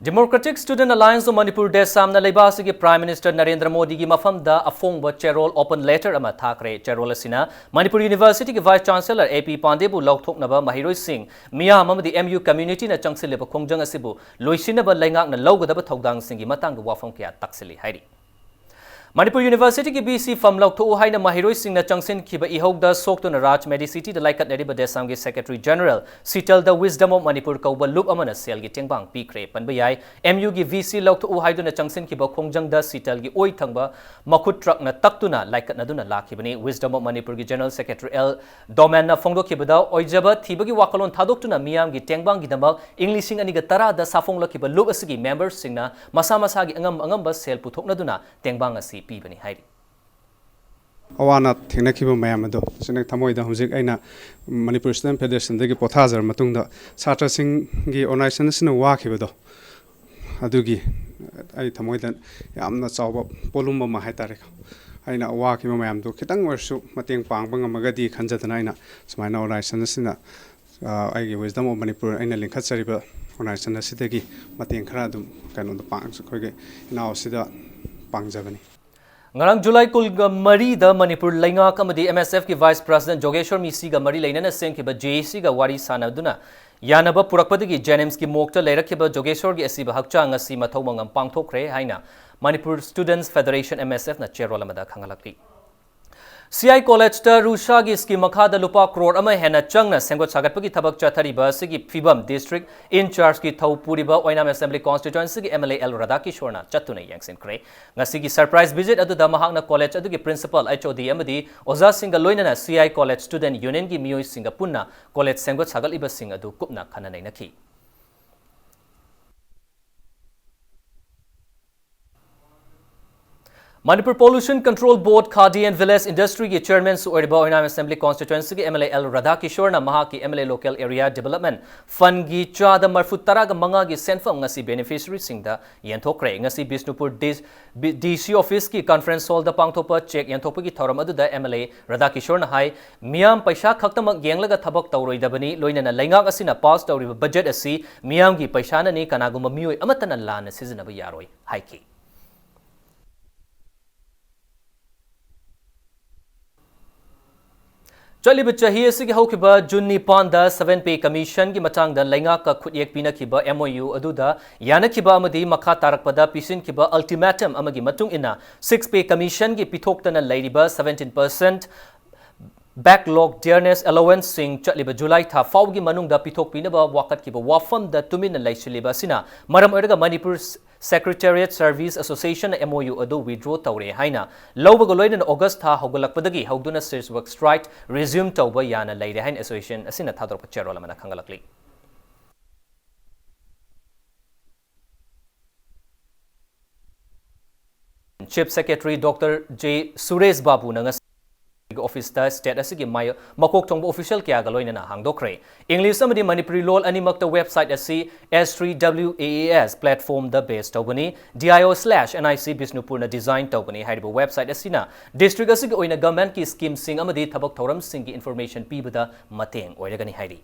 Democratic Student Alliance of Manipur, DESAMꯅ ꯂꯩꯕꯥꯛ ꯑꯁꯤꯒꯤ Prime Minister ꯅꯔꯦꯟꯗ꯭ꯔ ꯃꯣꯗꯤꯒꯤ ꯃꯐꯝꯗ ꯑꯐꯣꯡꯕ ꯆꯦꯔꯣꯜ, open letter, ꯑꯃ ꯊꯥꯈ꯭ꯔꯦ꯫ ꯆꯦꯔꯣꯜ ꯑꯁꯤꯅ ꯃꯅꯤꯄꯨꯔ Universityꯒꯤ Vice Chancellor ꯑꯦ ꯄꯤ ꯄꯥꯟꯗꯦꯕꯨ ꯂꯧꯊꯣꯛꯅꯕ ꯃꯍꯩꯔꯣꯏꯁꯤꯡ ꯃꯤꯌꯥꯝ ꯑꯃꯗꯤ ꯑꯦꯝ ꯌꯨ communityꯅ ꯆꯪꯁꯤꯜꯂꯤꯕ ꯈꯣꯡꯖꯪ ꯑꯁꯤꯕꯨ ꯂꯣꯏꯁꯤꯟꯅꯕ ꯂꯩꯉꯥꯛꯅ ꯂꯧꯒꯗꯕ ꯊꯧꯗꯥꯡꯁꯤꯡꯒꯤ ꯃꯇꯥꯡꯗ ꯋꯥꯐꯝ ꯀꯌꯥ ꯇꯥꯛꯁꯤꯜꯂꯤ ꯍꯥꯏꯔꯤ꯫ ꯃꯅꯤꯄꯨꯔ Universityꯒꯤ ꯚꯤ ꯁꯤ ꯐꯝ ꯂꯧꯊꯣꯛꯎ ꯍꯥꯏꯅ ꯃꯍꯩꯔꯣꯏꯁꯤꯡꯅ ꯆꯪꯁꯤꯟꯈꯤꯕ ꯏꯍꯧꯗ ꯁꯣꯛꯇꯨꯅ ꯔꯥꯖ ꯃꯦꯗꯤꯁꯤꯇꯤꯗ ꯂꯥꯏꯀꯠꯅꯔꯤꯕ DESAMꯒꯤ Secretary General ꯁꯤꯇꯜꯗ Wisdom of Manipur ꯀꯧꯕ ꯂꯨꯞ ꯑꯃꯅ ꯁꯦꯜꯒꯤ ꯇꯦꯡꯕꯥꯡ ꯄꯤꯈ꯭ꯔꯦ꯫ ꯄꯟꯕ ꯌꯥꯏ, ꯑꯦꯝ ꯌꯨꯒꯤ ꯚꯤ ꯁꯤ ꯂꯧꯊꯣꯛꯎ ꯍꯥꯏꯗꯨꯅ ꯆꯪꯁꯤꯟꯈꯤꯕ ꯈꯣꯡꯖꯪꯗ ꯁꯤꯇꯜꯒꯤ ꯑꯣꯏ ꯊꯪꯕ ꯃꯈꯨꯠ ꯇ꯭ꯔꯛꯅ ꯇꯛꯇꯨꯅ ꯂꯥꯏꯀꯠꯅꯗꯨꯅ ꯂꯥꯛꯈꯤꯕꯅꯤ꯫ Wisdom of Manipurꯒꯤ General Secretary ꯑꯦꯜ ꯗꯣꯃꯦꯟꯅ ꯐꯣꯡꯗꯣꯛꯈꯤꯕꯗ, ꯑꯣꯏꯖꯕ ꯊꯤꯕꯒꯤ ꯋꯥꯈꯜꯂꯣꯟ ꯊꯥꯗꯣꯛꯇꯨꯅ ꯃꯤꯌꯥꯝꯒꯤ ꯇꯦꯡꯕꯥꯡꯒꯤꯗꯃꯛ ꯏꯪ ꯂꯤꯁꯤꯡ ꯑꯅꯤꯒ ꯇꯔꯥꯗ ꯁꯥꯐꯣꯡꯂꯛꯈꯤꯕ ꯂꯨꯞ ꯑꯁꯤꯒꯤ memberꯁꯤꯡꯅ ꯃꯁꯥ ꯃꯁꯥꯒꯤ ꯑꯉꯝ ꯑꯉꯝꯕ ꯁꯦꯜ ꯄꯨꯊꯣꯛꯅꯗꯨꯅ ꯇꯦꯡꯕꯥꯡ ꯑꯁꯤ ꯄꯤꯕꯅꯤ ꯍꯥꯏꯔꯤ꯫ ꯑꯋꯥ ꯑꯅꯥ ꯊꯦꯡꯅꯈꯤꯕ ꯃꯌꯥꯝ ꯑꯗꯣ ꯇꯁꯦꯡꯅ ꯊꯃꯣꯏꯗ ꯍꯧꯖꯤꯛ ꯑꯩꯅ ꯃꯅꯤꯄꯨꯔ Student Federationꯗꯒꯤ ꯄꯣꯊꯥꯖꯔ ꯃꯇꯨꯡꯗ ꯁꯥꯇ꯭ꯔꯁꯤꯡꯒꯤ organization ꯑꯁꯤꯅ ꯋꯥꯈꯤꯕꯗꯣ ꯑꯗꯨꯒꯤ ꯑꯩ ꯊꯃꯣꯏꯗ ꯌꯥꯝꯅ ꯆꯥꯎꯕ ꯄꯣꯠꯂꯨꯝ ꯑꯃ ꯍꯥꯏꯇꯥꯔꯦꯀꯣ꯫ ꯑꯩꯅ ꯋꯥꯈꯤꯕ ꯃꯌꯥꯝꯗꯣ ꯈꯤꯇꯪ ꯑꯣꯏꯔꯁꯨ ꯃꯇꯦꯡ ꯄꯥꯡꯕ ꯉꯝꯃꯒꯗꯤ ꯈꯟꯖꯗꯅ ꯑꯩꯅ ꯁꯨꯃꯥꯏꯅ organization ꯑꯁꯤꯅ, ꯑ, ꯑꯩꯒꯤ Wisdom of Manipur ꯑꯩꯅ ꯂꯤꯡꯈꯠꯆꯔꯤꯕ organization ꯑꯁꯤꯗꯒꯤ ꯃꯇꯦꯡ ꯈꯔ ꯑꯗꯨꯝ ꯀꯩꯅꯣꯗ ꯄꯥꯡ-, ꯑꯩꯈꯣꯏꯒꯤ ꯏꯅꯥꯎ ꯑꯁꯤꯗ ꯄꯥꯡꯖꯕꯅꯤ꯫ ꯉꯔꯥꯡ ꯖꯨꯂꯥꯏ ꯀꯨꯟꯒ ꯃꯔꯤꯗ ꯃꯅꯤꯄꯨꯔ ꯂꯩꯉꯥꯛ ꯑꯃꯗꯤ MSFꯀꯤ Vice President ꯖꯣꯒꯦꯁꯣꯔ ꯃꯤꯁꯤꯒ ꯃꯔꯤ ꯂꯩꯅꯅ ꯁꯦꯝꯈꯤꯕ ꯖꯦ ꯑꯦ ꯁꯤꯒ ꯋꯥꯔꯤ ꯁꯥꯟꯅꯗꯨꯅ ꯌꯥꯅꯕ ꯄꯨꯔꯛꯄꯗꯒꯤ ꯖꯦꯅꯤꯝꯁꯀꯤ ꯃꯣꯔꯒꯇ ꯂꯩꯔꯛꯈꯤꯕ ꯖꯣꯒꯦꯁꯣꯔꯒꯤ ꯑꯁꯤꯕ ꯍꯛꯆꯥꯡ ꯉꯁꯤ ꯃꯊꯧ ꯃꯉꯝ ꯄꯥꯡꯊꯣꯛꯈ꯭ꯔꯦ ꯍꯥꯏꯅ ꯃꯅꯤꯄꯨꯔ Students Federation, MSFꯅ ꯆꯦꯔꯣꯜ ꯑꯃꯗ ꯈꯪꯍꯜꯂꯛꯂꯤ꯫ ꯁꯤ ꯑꯥꯏ ꯀꯣꯂꯦꯖꯇ ꯔꯨꯁꯥꯒꯤ ꯁ꯭ꯀꯤꯝ ꯃꯈꯥꯗ ꯂꯨꯄꯥ ꯀ꯭ꯔꯣꯔ ꯑꯃ ꯍꯦꯟꯅ ꯆꯪꯅ ꯁꯦꯝꯒꯠ ꯁꯥꯒꯠꯄꯒꯤ ꯊꯕꯛ ꯆꯠꯊꯔꯤꯕ ꯑꯁꯤꯒꯤ ꯐꯤꯕꯝ ꯗꯤꯁꯇ꯭ꯔꯤꯛ ꯏꯟ ꯆꯥꯔꯖꯀꯤ ꯊꯧ ꯄꯨꯔꯤꯕ ꯑꯣꯏꯅꯥꯝ ꯑꯦꯁꯦꯝꯕ꯭ꯂꯤ ꯀꯣꯟꯁꯇꯤꯇ꯭ꯋꯦꯟꯁꯤꯒꯤ ꯑꯦꯝ ꯑꯦꯜ ꯑꯦ ꯑꯦꯜ ꯔꯥꯙꯥꯀꯤꯁꯣꯔꯅ ꯆꯠꯇꯨꯅ ꯌꯦꯡꯁꯤꯟꯈ꯭ꯔꯦ꯫ ꯉꯁꯤꯒꯤ ꯁꯔꯄ꯭ꯔꯥꯏꯖ ꯚꯤꯖꯤꯠ ꯑꯗꯨꯗ ꯃꯍꯥꯛꯅ ꯀꯣꯂꯦꯖ ꯑꯗꯨꯒꯤ ꯄ꯭ꯔꯤꯟꯁꯤꯄꯜ, ꯑꯩꯆ ꯑꯣ ꯗꯤ ꯑꯃꯗꯤ ꯑꯣꯖꯥꯁꯤꯡꯒ ꯂꯣꯏꯅꯅ ꯁꯤ ꯑꯥꯏ ꯀꯣꯂꯦꯖ ꯁ꯭ꯇꯨꯗꯦꯟꯠ ꯌꯨꯅꯤꯌꯟꯒꯤ ꯃꯤꯑꯣꯏꯁꯤꯡꯒ ꯄꯨꯟꯅ ꯀꯣꯂꯦꯖ ꯁꯦꯝꯒꯠ ꯁꯥꯒꯠꯂꯤꯕꯁꯤꯡ ꯑꯗꯨ ꯀꯨꯞꯅ ꯈꯟꯅ ꯅꯩꯅꯈꯤ꯫ Manipur pollution control board, khadi and village ꯏꯟꯗꯁꯇ꯭ꯔꯤꯒꯤ ꯆꯤꯌꯔꯃꯦꯟꯁꯨ ꯑꯣꯏꯔꯤꯕ ꯑꯣꯏꯅꯥꯝ ꯑꯦꯁꯦꯝꯕ꯭ꯂꯤ ꯀꯣꯟꯁꯇꯤꯇ꯭ꯋꯦꯟꯁꯤꯒꯤ ꯑꯦꯝ ꯑꯦꯜ ꯑꯦ ꯑꯦꯜ ꯔꯥꯙꯥꯀꯤꯁꯣꯔꯅ ꯃꯍꯥꯛꯀꯤ M L A local area development ꯐꯟꯒꯤ ꯆꯥꯗ ꯃꯔꯐꯨ ꯇꯔꯥꯒ ꯃꯉꯥꯒꯤ ꯁꯦꯟꯐꯝ ꯉꯁꯤ ꯕꯦꯅꯤꯐꯤꯁꯔꯤꯁꯤꯡꯗ ꯌꯦꯟꯊꯣꯛꯈ꯭ꯔꯦ꯫ ꯉꯁꯤ ꯕꯤꯁꯅꯨꯄꯨꯔ ꯗꯤ ꯁꯤ ꯑꯣꯐꯤꯁꯀꯤ ꯀꯟꯐꯔꯦꯟꯁ ꯍꯣꯜꯗ ꯄꯥꯡꯊꯣꯛꯄ ꯆꯦꯛ ꯌꯦꯟꯊꯣꯛꯄꯒꯤ ꯊꯧꯔꯝ ꯑꯗꯨꯗ ꯑꯦꯝ ꯑꯦꯜ ꯑꯦ ꯔꯥꯙꯥꯀꯤꯁꯣꯔꯅ ꯍꯥꯏ, ꯃꯤꯌꯥꯝ ꯄꯩꯁꯥ ꯈꯛꯇꯃꯛ ꯌꯦꯡꯂꯒ ꯊꯕꯛ ꯇꯧꯔꯣꯏꯗꯕꯅꯤ, ꯂꯣꯏꯅꯅ ꯂꯩꯉꯥꯛ ꯑꯁꯤꯅ ꯄꯥꯁ ꯇꯧꯔꯤꯕ ꯕꯖꯦꯠ ꯑꯁꯤ ꯃꯤꯌꯥꯝꯒꯤ ꯄꯩꯁꯥꯅꯅꯤ, ꯀꯅꯥꯒꯨꯝꯕ ꯃꯤꯑꯣꯏ ꯑꯃꯠꯇꯅ ꯂꯥꯟꯅ ꯁꯤꯖꯤꯟꯅꯕ ꯌꯥꯔꯣꯏ ꯍꯥꯏꯈꯤ꯫ ꯆꯠꯂꯤꯕ ꯆꯍꯤ ꯑꯁꯤꯒꯤ ꯍꯧꯈꯤꯕ ꯖꯨꯟ ꯅꯤꯄꯥꯟꯗ seven pay commissionꯒꯤ ꯃꯇꯥꯡꯗ ꯂꯩꯉꯥꯛꯀ ꯈꯨꯠꯌꯦꯛ ꯄꯤꯅꯈꯤꯕ M O U ꯑꯗꯨꯗ ꯌꯥꯅꯈꯤꯕ ꯑꯃꯗꯤ ꯃꯈꯥ ꯇꯥꯔꯛꯄꯗ ꯄꯤꯁꯤꯟꯈꯤꯕ ultimatum ꯑꯃꯒꯤ ꯃꯇꯨꯡ ꯏꯟꯅ six pay commissionꯒꯤ ꯄꯤꯊꯣꯛꯇꯅ ꯂꯩꯔꯤꯕ seventeen percent backlog dearness allowanceꯁꯤꯡ ꯆꯠꯂꯤꯕ ꯖꯨꯂꯥꯏ ꯊꯥ ꯐꯥꯎꯕꯒꯤ ꯃꯅꯨꯡꯗ ꯄꯤꯊꯣꯛꯄꯤꯅꯕ ꯋꯥꯀꯠꯈꯤꯕ ꯋꯥꯐꯝꯗ ꯇꯨꯃꯤꯟꯅ ꯂꯩꯁꯤꯜꯂꯤꯕ ꯑꯁꯤꯅ ꯃꯔꯝ ꯑꯣꯏꯔꯒ Manipur Secretariat Service Associationꯅ M O U ꯑꯗꯨ withdraw ꯇꯧꯔꯦ ꯍꯥꯏꯅ ꯂꯧꯕꯒ ꯂꯣꯏꯅꯅ ꯑꯣꯒꯁ ꯊꯥ ꯍꯧꯒꯠꯂꯛꯄꯗꯒꯤ ꯍꯧꯗꯨꯅ ceasework strike resume ꯇꯧꯕ ꯌꯥꯅ ꯂꯩꯔꯦ ꯍꯥꯏꯅ association ꯑꯁꯤꯅ ꯊꯥꯗꯣꯔꯛꯄ ꯆꯦꯔꯣꯜ ꯑꯃꯅ ꯈꯪꯍꯜꯂꯛꯂꯤ꯫ Chief Secretary Doctor J Suresh ꯕꯥꯕꯨꯅ ꯉꯁꯤ ꯑꯣꯐꯤꯁꯇ state ꯑꯁꯤꯒꯤ ꯃꯥꯌꯣ-, ꯃꯀꯣꯛ ꯊꯣꯡꯕ official ꯀꯌꯥꯒ ꯂꯣꯏꯅꯅ ꯍꯥꯡꯗꯣꯛꯈ꯭ꯔꯦ꯫ English ꯑꯃꯗꯤ ꯃꯅꯤꯄꯨꯔꯤ ꯂꯣꯜ ꯑꯅꯤꯃꯛꯇ website ꯑꯁꯤ S three W A A S platformꯗ base ꯇꯧꯕꯅꯤ꯫ D I O slash N I C Bishnupurꯅ design ꯇꯧꯕꯅꯤ꯫ ꯍꯥꯏꯔꯤꯕ website ꯑꯁꯤꯅ district ꯑꯁꯤꯒꯤ ꯑꯣꯏꯅ governmentꯀꯤ schemeꯁꯤꯡ ꯑꯃꯗꯤ ꯊꯕꯛ ꯊꯧꯔꯝꯁꯤꯡꯒꯤ information ꯄꯤꯕꯗ ꯃꯇꯦꯡ ꯑꯣꯏꯔꯒꯅꯤ ꯍꯥꯏꯔꯤ꯫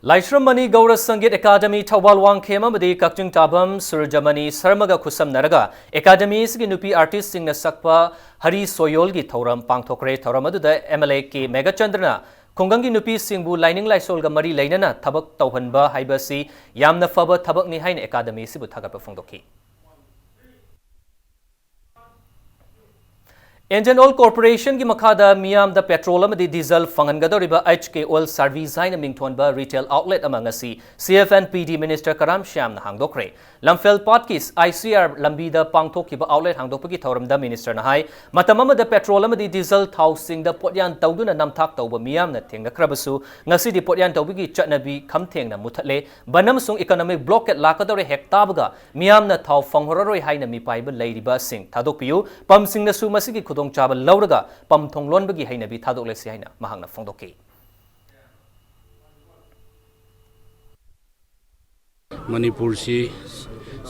ꯂꯥꯏꯁ꯭ꯔꯝ ꯃꯅꯤ ꯒꯧꯔ ꯁꯪꯒꯤꯠ ꯑꯦꯀꯥꯗꯃꯤ ꯊꯧꯕꯥꯜ ꯋꯥꯡꯈꯦꯝ ꯑꯃꯗꯤ ꯀꯛꯆꯤꯡ ꯇꯥꯕꯝ ꯁꯨꯔꯖꯃꯅꯤ ꯁꯔꯃꯒ ꯈꯨꯠꯁꯝꯅꯔꯒ ꯑꯦꯀꯥꯗꯃꯤ ꯑꯁꯤꯒꯤ ꯅꯨꯄꯤ ꯑꯥꯔꯇꯤꯁꯁꯤꯡꯅ ꯁꯛꯄ ꯍꯔꯤ ꯁꯣꯌꯣꯜꯒꯤ ꯊꯧꯔꯝ ꯄꯥꯡꯊꯣꯛꯈ꯭ꯔꯦ꯫ ꯊꯧꯔꯝ ꯑꯗꯨꯗ ꯑꯦꯝ ꯑꯦꯜ ꯑꯦ ꯀꯦ ꯃꯦꯘꯆꯟꯗ꯭ꯔꯅ ꯈꯨꯡꯒꯪꯒꯤ ꯅꯨꯄꯤꯁꯤꯡꯕꯨ ꯂꯥꯏꯅꯤꯡ ꯂꯥꯏꯁꯣꯜꯒ ꯃꯔꯤ ꯂꯩꯅꯅ ꯊꯕꯛ ꯇꯧꯍꯟꯕ ꯍꯥꯏꯕꯁꯤ ꯌꯥꯝꯅ ꯐꯕ ꯊꯕꯛꯅꯤ ꯍꯥꯏꯅ ꯑꯦꯀꯥꯗꯃꯤ ꯑꯁꯤꯕꯨ ꯊꯥꯒꯠꯄ ꯐꯣꯡꯗꯣꯛꯈꯤ꯫ ꯏꯟꯗꯤꯌꯟ ꯑꯣꯏꯜ ꯀꯣꯔꯄꯣꯔꯦꯁꯟꯒꯤ ꯃꯈꯥꯗ ꯃꯤꯌꯥꯝꯗ ꯄꯦꯇ꯭ꯔꯣꯜ ꯑꯃꯗꯤ ꯗꯤꯖꯜ ꯐꯪꯍꯟꯒꯗꯧꯔꯤꯕ ꯑꯩꯆ ꯀꯦ ꯑꯣꯏꯜ ꯁꯥꯔꯚꯤꯁ ꯍꯥꯏꯅ ꯃꯤꯡꯊꯣꯟꯕ ꯔꯤꯇꯦꯜ ꯑꯥꯎꯠꯂꯦꯠ ꯑꯃ ꯉꯁꯤ C F N P D minister Karam ꯁ꯭ꯌꯥꯝꯅ ꯍꯥꯡꯗꯣꯛꯈ꯭ꯔꯦ꯫ ꯂꯝꯐꯦꯜ ꯄꯥꯠꯀꯤ ꯑꯥꯏ ꯁꯤ ꯑꯥꯔ ꯂꯝꯕꯤꯗ ꯄꯥꯡꯊꯣꯛꯈꯤꯕ ꯑꯥꯎꯠꯂꯦꯠ ꯍꯥꯡꯗꯣꯛꯄꯒꯤ ꯊꯧꯔꯝꯗ ꯃꯤꯅꯤꯁꯇꯔꯅ ꯍꯥꯏ, ꯃꯇꯝ ꯑꯃꯗ ꯄꯦꯇ꯭ꯔꯣꯜ ꯑꯃꯗꯤ ꯗꯤꯖꯜ ꯊꯥꯎꯁꯤꯡꯗ ꯄꯣꯠꯌꯥꯟ ꯇꯧꯗꯨꯅ ꯅꯝꯊꯥꯛ ꯇꯧꯕ ꯃꯤꯌꯥꯝꯅ ꯊꯦꯡꯅꯈ꯭ꯔꯕꯁꯨ, ꯉꯁꯤꯗꯤ ꯄꯣꯠꯌꯥꯟ ꯇꯧꯕꯒꯤ ꯆꯠꯅꯕꯤ ꯈꯝ ꯊꯦꯡꯅ ꯃꯨꯊꯠꯂꯦ꯫ ꯕꯟ ꯑꯃꯁꯨꯡ ꯏꯀꯣꯅꯣꯃꯤꯛ ꯕ꯭ꯂꯣꯀꯦꯠ ꯂꯥꯛꯀꯗꯧꯔꯦ ꯍꯦꯛ ꯇꯥꯕꯒ ꯃꯤꯌꯥꯝꯅ ꯊꯥꯎ ꯐꯪꯍꯧꯔꯔꯣꯏ ꯍꯥꯏꯅ ꯃꯤꯄꯥꯏꯕ ꯂꯩꯔꯤꯕꯁꯤꯡ ꯊꯥꯗꯣꯛꯄꯤꯌꯨ꯫ ꯄꯝꯁꯤꯡꯅꯁꯨ ꯃꯁꯤꯒꯤ ꯈꯨꯗꯣꯡꯆꯥꯕ ꯂꯧꯔꯒ ꯄꯝ ꯊꯣꯡ ꯂꯣꯟꯕꯒꯤ ꯍꯩꯅꯕꯤ ꯊꯥꯗꯣꯛꯂꯁꯤ ꯍꯥꯏꯅ ꯃꯍꯥꯛꯅ ꯐꯣꯡꯗꯣꯛꯈꯤ꯫ ꯃꯅꯤꯄꯨꯔꯁꯤ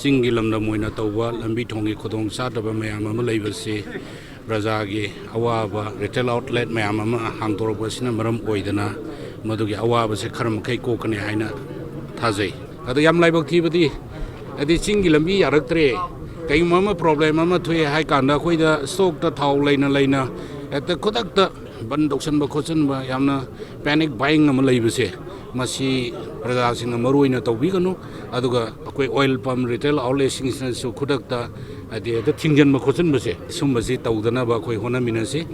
ꯆꯤꯡꯒꯤ ꯂꯝꯗꯝ ꯑꯣꯏꯅ ꯇꯧꯕ, ꯂꯝꯕꯤ ꯊꯣꯡꯒꯤ ꯈꯨꯗꯣꯡ ꯆꯥꯗꯕ ꯃꯌꯥꯝ ꯑꯃ ꯂꯩꯕꯁꯤ ꯄ꯭ꯔꯖꯥꯒꯤ ꯑꯋꯥꯕ, ꯔꯤꯇꯦꯜ ꯑꯥꯎꯠꯂꯦꯠ ꯃꯌꯥꯝ ꯑꯃ ꯍꯥꯡꯗꯣꯔꯛꯄ ꯑꯁꯤꯅ ꯃꯔꯝ ꯑꯣꯏꯗꯅ ꯃꯗꯨꯒꯤ ꯑꯋꯥꯕꯁꯦ ꯈꯔ ꯃꯈꯩ ꯀꯣꯛꯀꯅꯤ ꯍꯥꯏꯅ ꯊꯥꯖꯩ꯫ ꯑꯗꯣ ꯌꯥꯝ ꯂꯥꯏꯕꯛ ꯊꯤꯕꯗꯤ, ꯍꯥꯏꯗꯤ ꯆꯤꯡꯒꯤ ꯂꯝꯕꯤ ꯌꯥꯔꯛꯇ꯭ꯔꯦ, ꯀꯩꯒꯨꯝꯕ ꯑꯃ ꯄ꯭ꯔꯣꯕ꯭ꯂꯦꯝ ꯑꯃ ꯊꯣꯛꯑꯦ ꯍꯥꯏ ꯀꯥꯟꯗ ꯑꯩꯈꯣꯏꯗ ꯁ꯭ꯇꯣꯛꯇ ꯊꯥꯎ ꯂꯩꯅ ꯂꯩꯅ ꯍꯦꯛꯇ ꯈꯨꯗꯛꯇ ꯕꯟ ꯇꯧꯁꯟꯕ ꯈꯣꯠꯆꯟꯕ, ꯌꯥꯝꯅ ꯄꯦꯅꯤꯛ ꯕꯥꯏꯌꯤꯡ ꯑꯃ ꯂꯩꯕꯁꯦ, ꯃꯁꯤ ꯄ꯭ꯔꯖꯥꯁꯤꯡꯅ ꯃꯔꯨ ꯑꯣꯏꯅ ꯇꯧꯕꯤꯒꯅꯨ꯫ ꯑꯗꯨꯒ ꯑꯩꯈꯣꯏ ꯑꯣꯏꯜ ꯄꯝ ꯔꯤꯇꯦꯜ ꯑꯥꯎꯠꯂꯦꯠꯁꯤꯡꯁꯤꯅꯁꯨ ꯈꯨꯗꯛꯇ, ꯍꯥꯏꯗꯤ, ꯍꯦꯛꯇ ꯊꯤꯡꯖꯤꯟꯕ ꯈꯣꯠꯆꯤꯟꯕꯁꯦ, ꯁꯨꯝꯕꯁꯤ ꯇꯧꯗꯅꯕ ꯑꯩꯈꯣꯏ ꯍꯣꯠꯅꯃꯤꯟꯅꯁꯤ꯫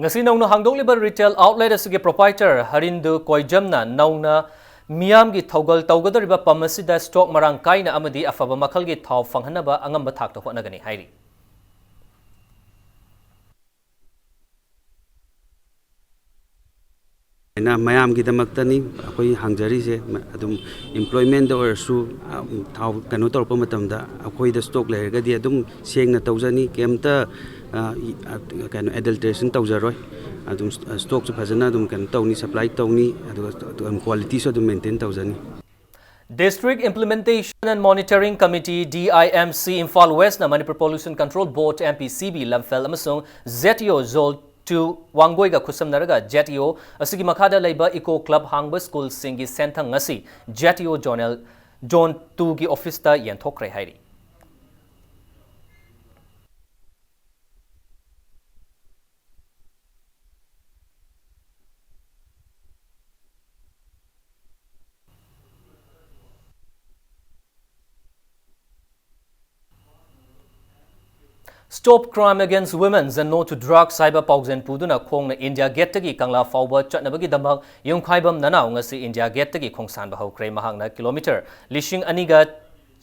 ꯉꯁꯤ ꯅꯧꯅ ꯍꯥꯡꯗꯣꯛꯂꯤꯕ ꯔꯤꯇꯦꯜ ꯑꯥꯎꯠꯂꯦꯠ ꯑꯁꯤꯒꯤ ꯄ꯭ꯔꯣꯄꯥꯏꯇꯔ ꯍꯔꯤꯟꯗꯨ ꯀꯣꯏꯖꯝꯅ ꯅꯧꯅ ꯃꯤꯌꯥꯝꯒꯤ ꯊꯧꯒꯜ ꯇꯧꯒꯗꯧꯔꯤꯕ ꯄꯝ ꯑꯁꯤꯗ ꯁ꯭ꯇꯣꯛ ꯃꯔꯥꯡ ꯀꯥꯏꯅ ꯑꯃꯗꯤ ꯑꯐꯕ ꯃꯈꯜꯒꯤ ꯊꯥꯎ ꯐꯪꯍꯟꯅꯕ ꯑꯉꯝꯕ ꯊꯥꯛꯇ ꯍꯣꯠꯅꯒꯅꯤ ꯍꯥꯏꯔꯤ꯫ ꯍꯥꯏꯅ ꯃꯌꯥꯝꯒꯤꯗꯃꯛꯇꯅꯤ꯫ ꯑꯩꯈꯣꯏ ꯍꯥꯡꯖꯔꯤꯁꯦ ꯑꯗꯨꯝ ꯑꯦꯝꯄ꯭ꯂꯣꯏꯃꯦꯟꯗ ꯑꯣꯏꯔꯁꯨ, ꯊꯥꯎ ꯀꯩꯅꯣ ꯇꯧꯔꯛꯄ ꯃꯇꯝꯗ ꯑꯩꯈꯣꯏꯗ ꯁ꯭ꯇꯣꯛ ꯂꯩꯔꯒꯗꯤ ꯑꯗꯨꯝ ꯁꯦꯡꯅ ꯇꯧꯖꯅꯤ, ꯀꯩꯝꯇ ꯀꯩꯅꯣ ꯑꯦꯗꯜꯇ꯭ꯔꯦꯁꯟ ꯇꯧꯖꯔꯣꯏ꯫ ꯑꯗꯨꯝ ꯁ꯭ꯇꯣꯛꯁꯨ ꯐꯖꯅ ꯑꯗꯨꯝ ꯀꯩꯅꯣ ꯇꯧꯅꯤ, ꯁꯄ꯭ꯂꯥꯏ ꯇꯧꯅꯤ, ꯑꯗꯨꯒ ꯀ꯭ꯋꯥꯂꯤꯇꯤꯁꯨ ꯑꯗꯨꯝ ꯃꯦꯟꯇꯦꯟ ꯇꯧꯖꯅꯤ꯫ District Implementation and Monitoring Committee, D I M C, Imphal ꯋꯦꯁꯅ Manipur pollution control board, M P C B, Lamphel ꯑꯃꯁꯨꯡ Z E O zone two ꯋꯥꯡꯒꯣꯏꯒ ꯈꯨꯠꯁꯝꯅꯔꯒ ꯖꯦꯠ ꯏ ꯑꯣ ꯑꯁꯤꯒꯤ ꯃꯈꯥꯗ ꯂꯩꯕ ꯏꯀꯣ ꯀ꯭ꯂꯕ ꯍꯥꯡꯕ ꯁ꯭ꯀꯨꯜꯁꯤꯡꯒꯤ ꯁꯦꯟꯊꯪ ꯉꯁꯤ ꯖꯦꯠ ꯏ ꯑꯣ ꯖꯣꯅꯦꯜ ꯖꯣꯟ ꯇꯨꯒꯤ ꯑꯣꯐꯤꯁꯇ ꯌꯦꯟꯊꯣꯛꯈ꯭ꯔꯦ ꯍꯥꯏꯔꯤ꯫ Stop Crime Against Women and No to Drugs ꯍꯥꯏꯕ ꯄꯥꯎꯖꯦꯜ ꯄꯨꯗꯨꯅ ꯈꯣꯡꯅ ꯏꯟꯗꯤꯌꯥ ꯒꯦꯠꯇꯒꯤ ꯀꯪꯂꯥ ꯐꯥꯎꯕ ꯆꯠꯅꯕꯒꯤꯗꯃꯛ ꯌꯨꯝꯈꯥꯏꯕꯝ ꯅꯅꯥꯎ ꯉꯁꯤ ꯏꯟꯗꯤꯌꯥ ꯒꯦꯠꯇꯒꯤ ꯈꯣꯡꯁꯥꯟꯕ ꯍꯧꯈ꯭ꯔꯦ꯫ ꯃꯍꯥꯛꯅ ꯀꯤꯂꯣꯃꯤꯇꯔ ꯂꯤꯁꯤꯡ ꯑꯅꯤꯒ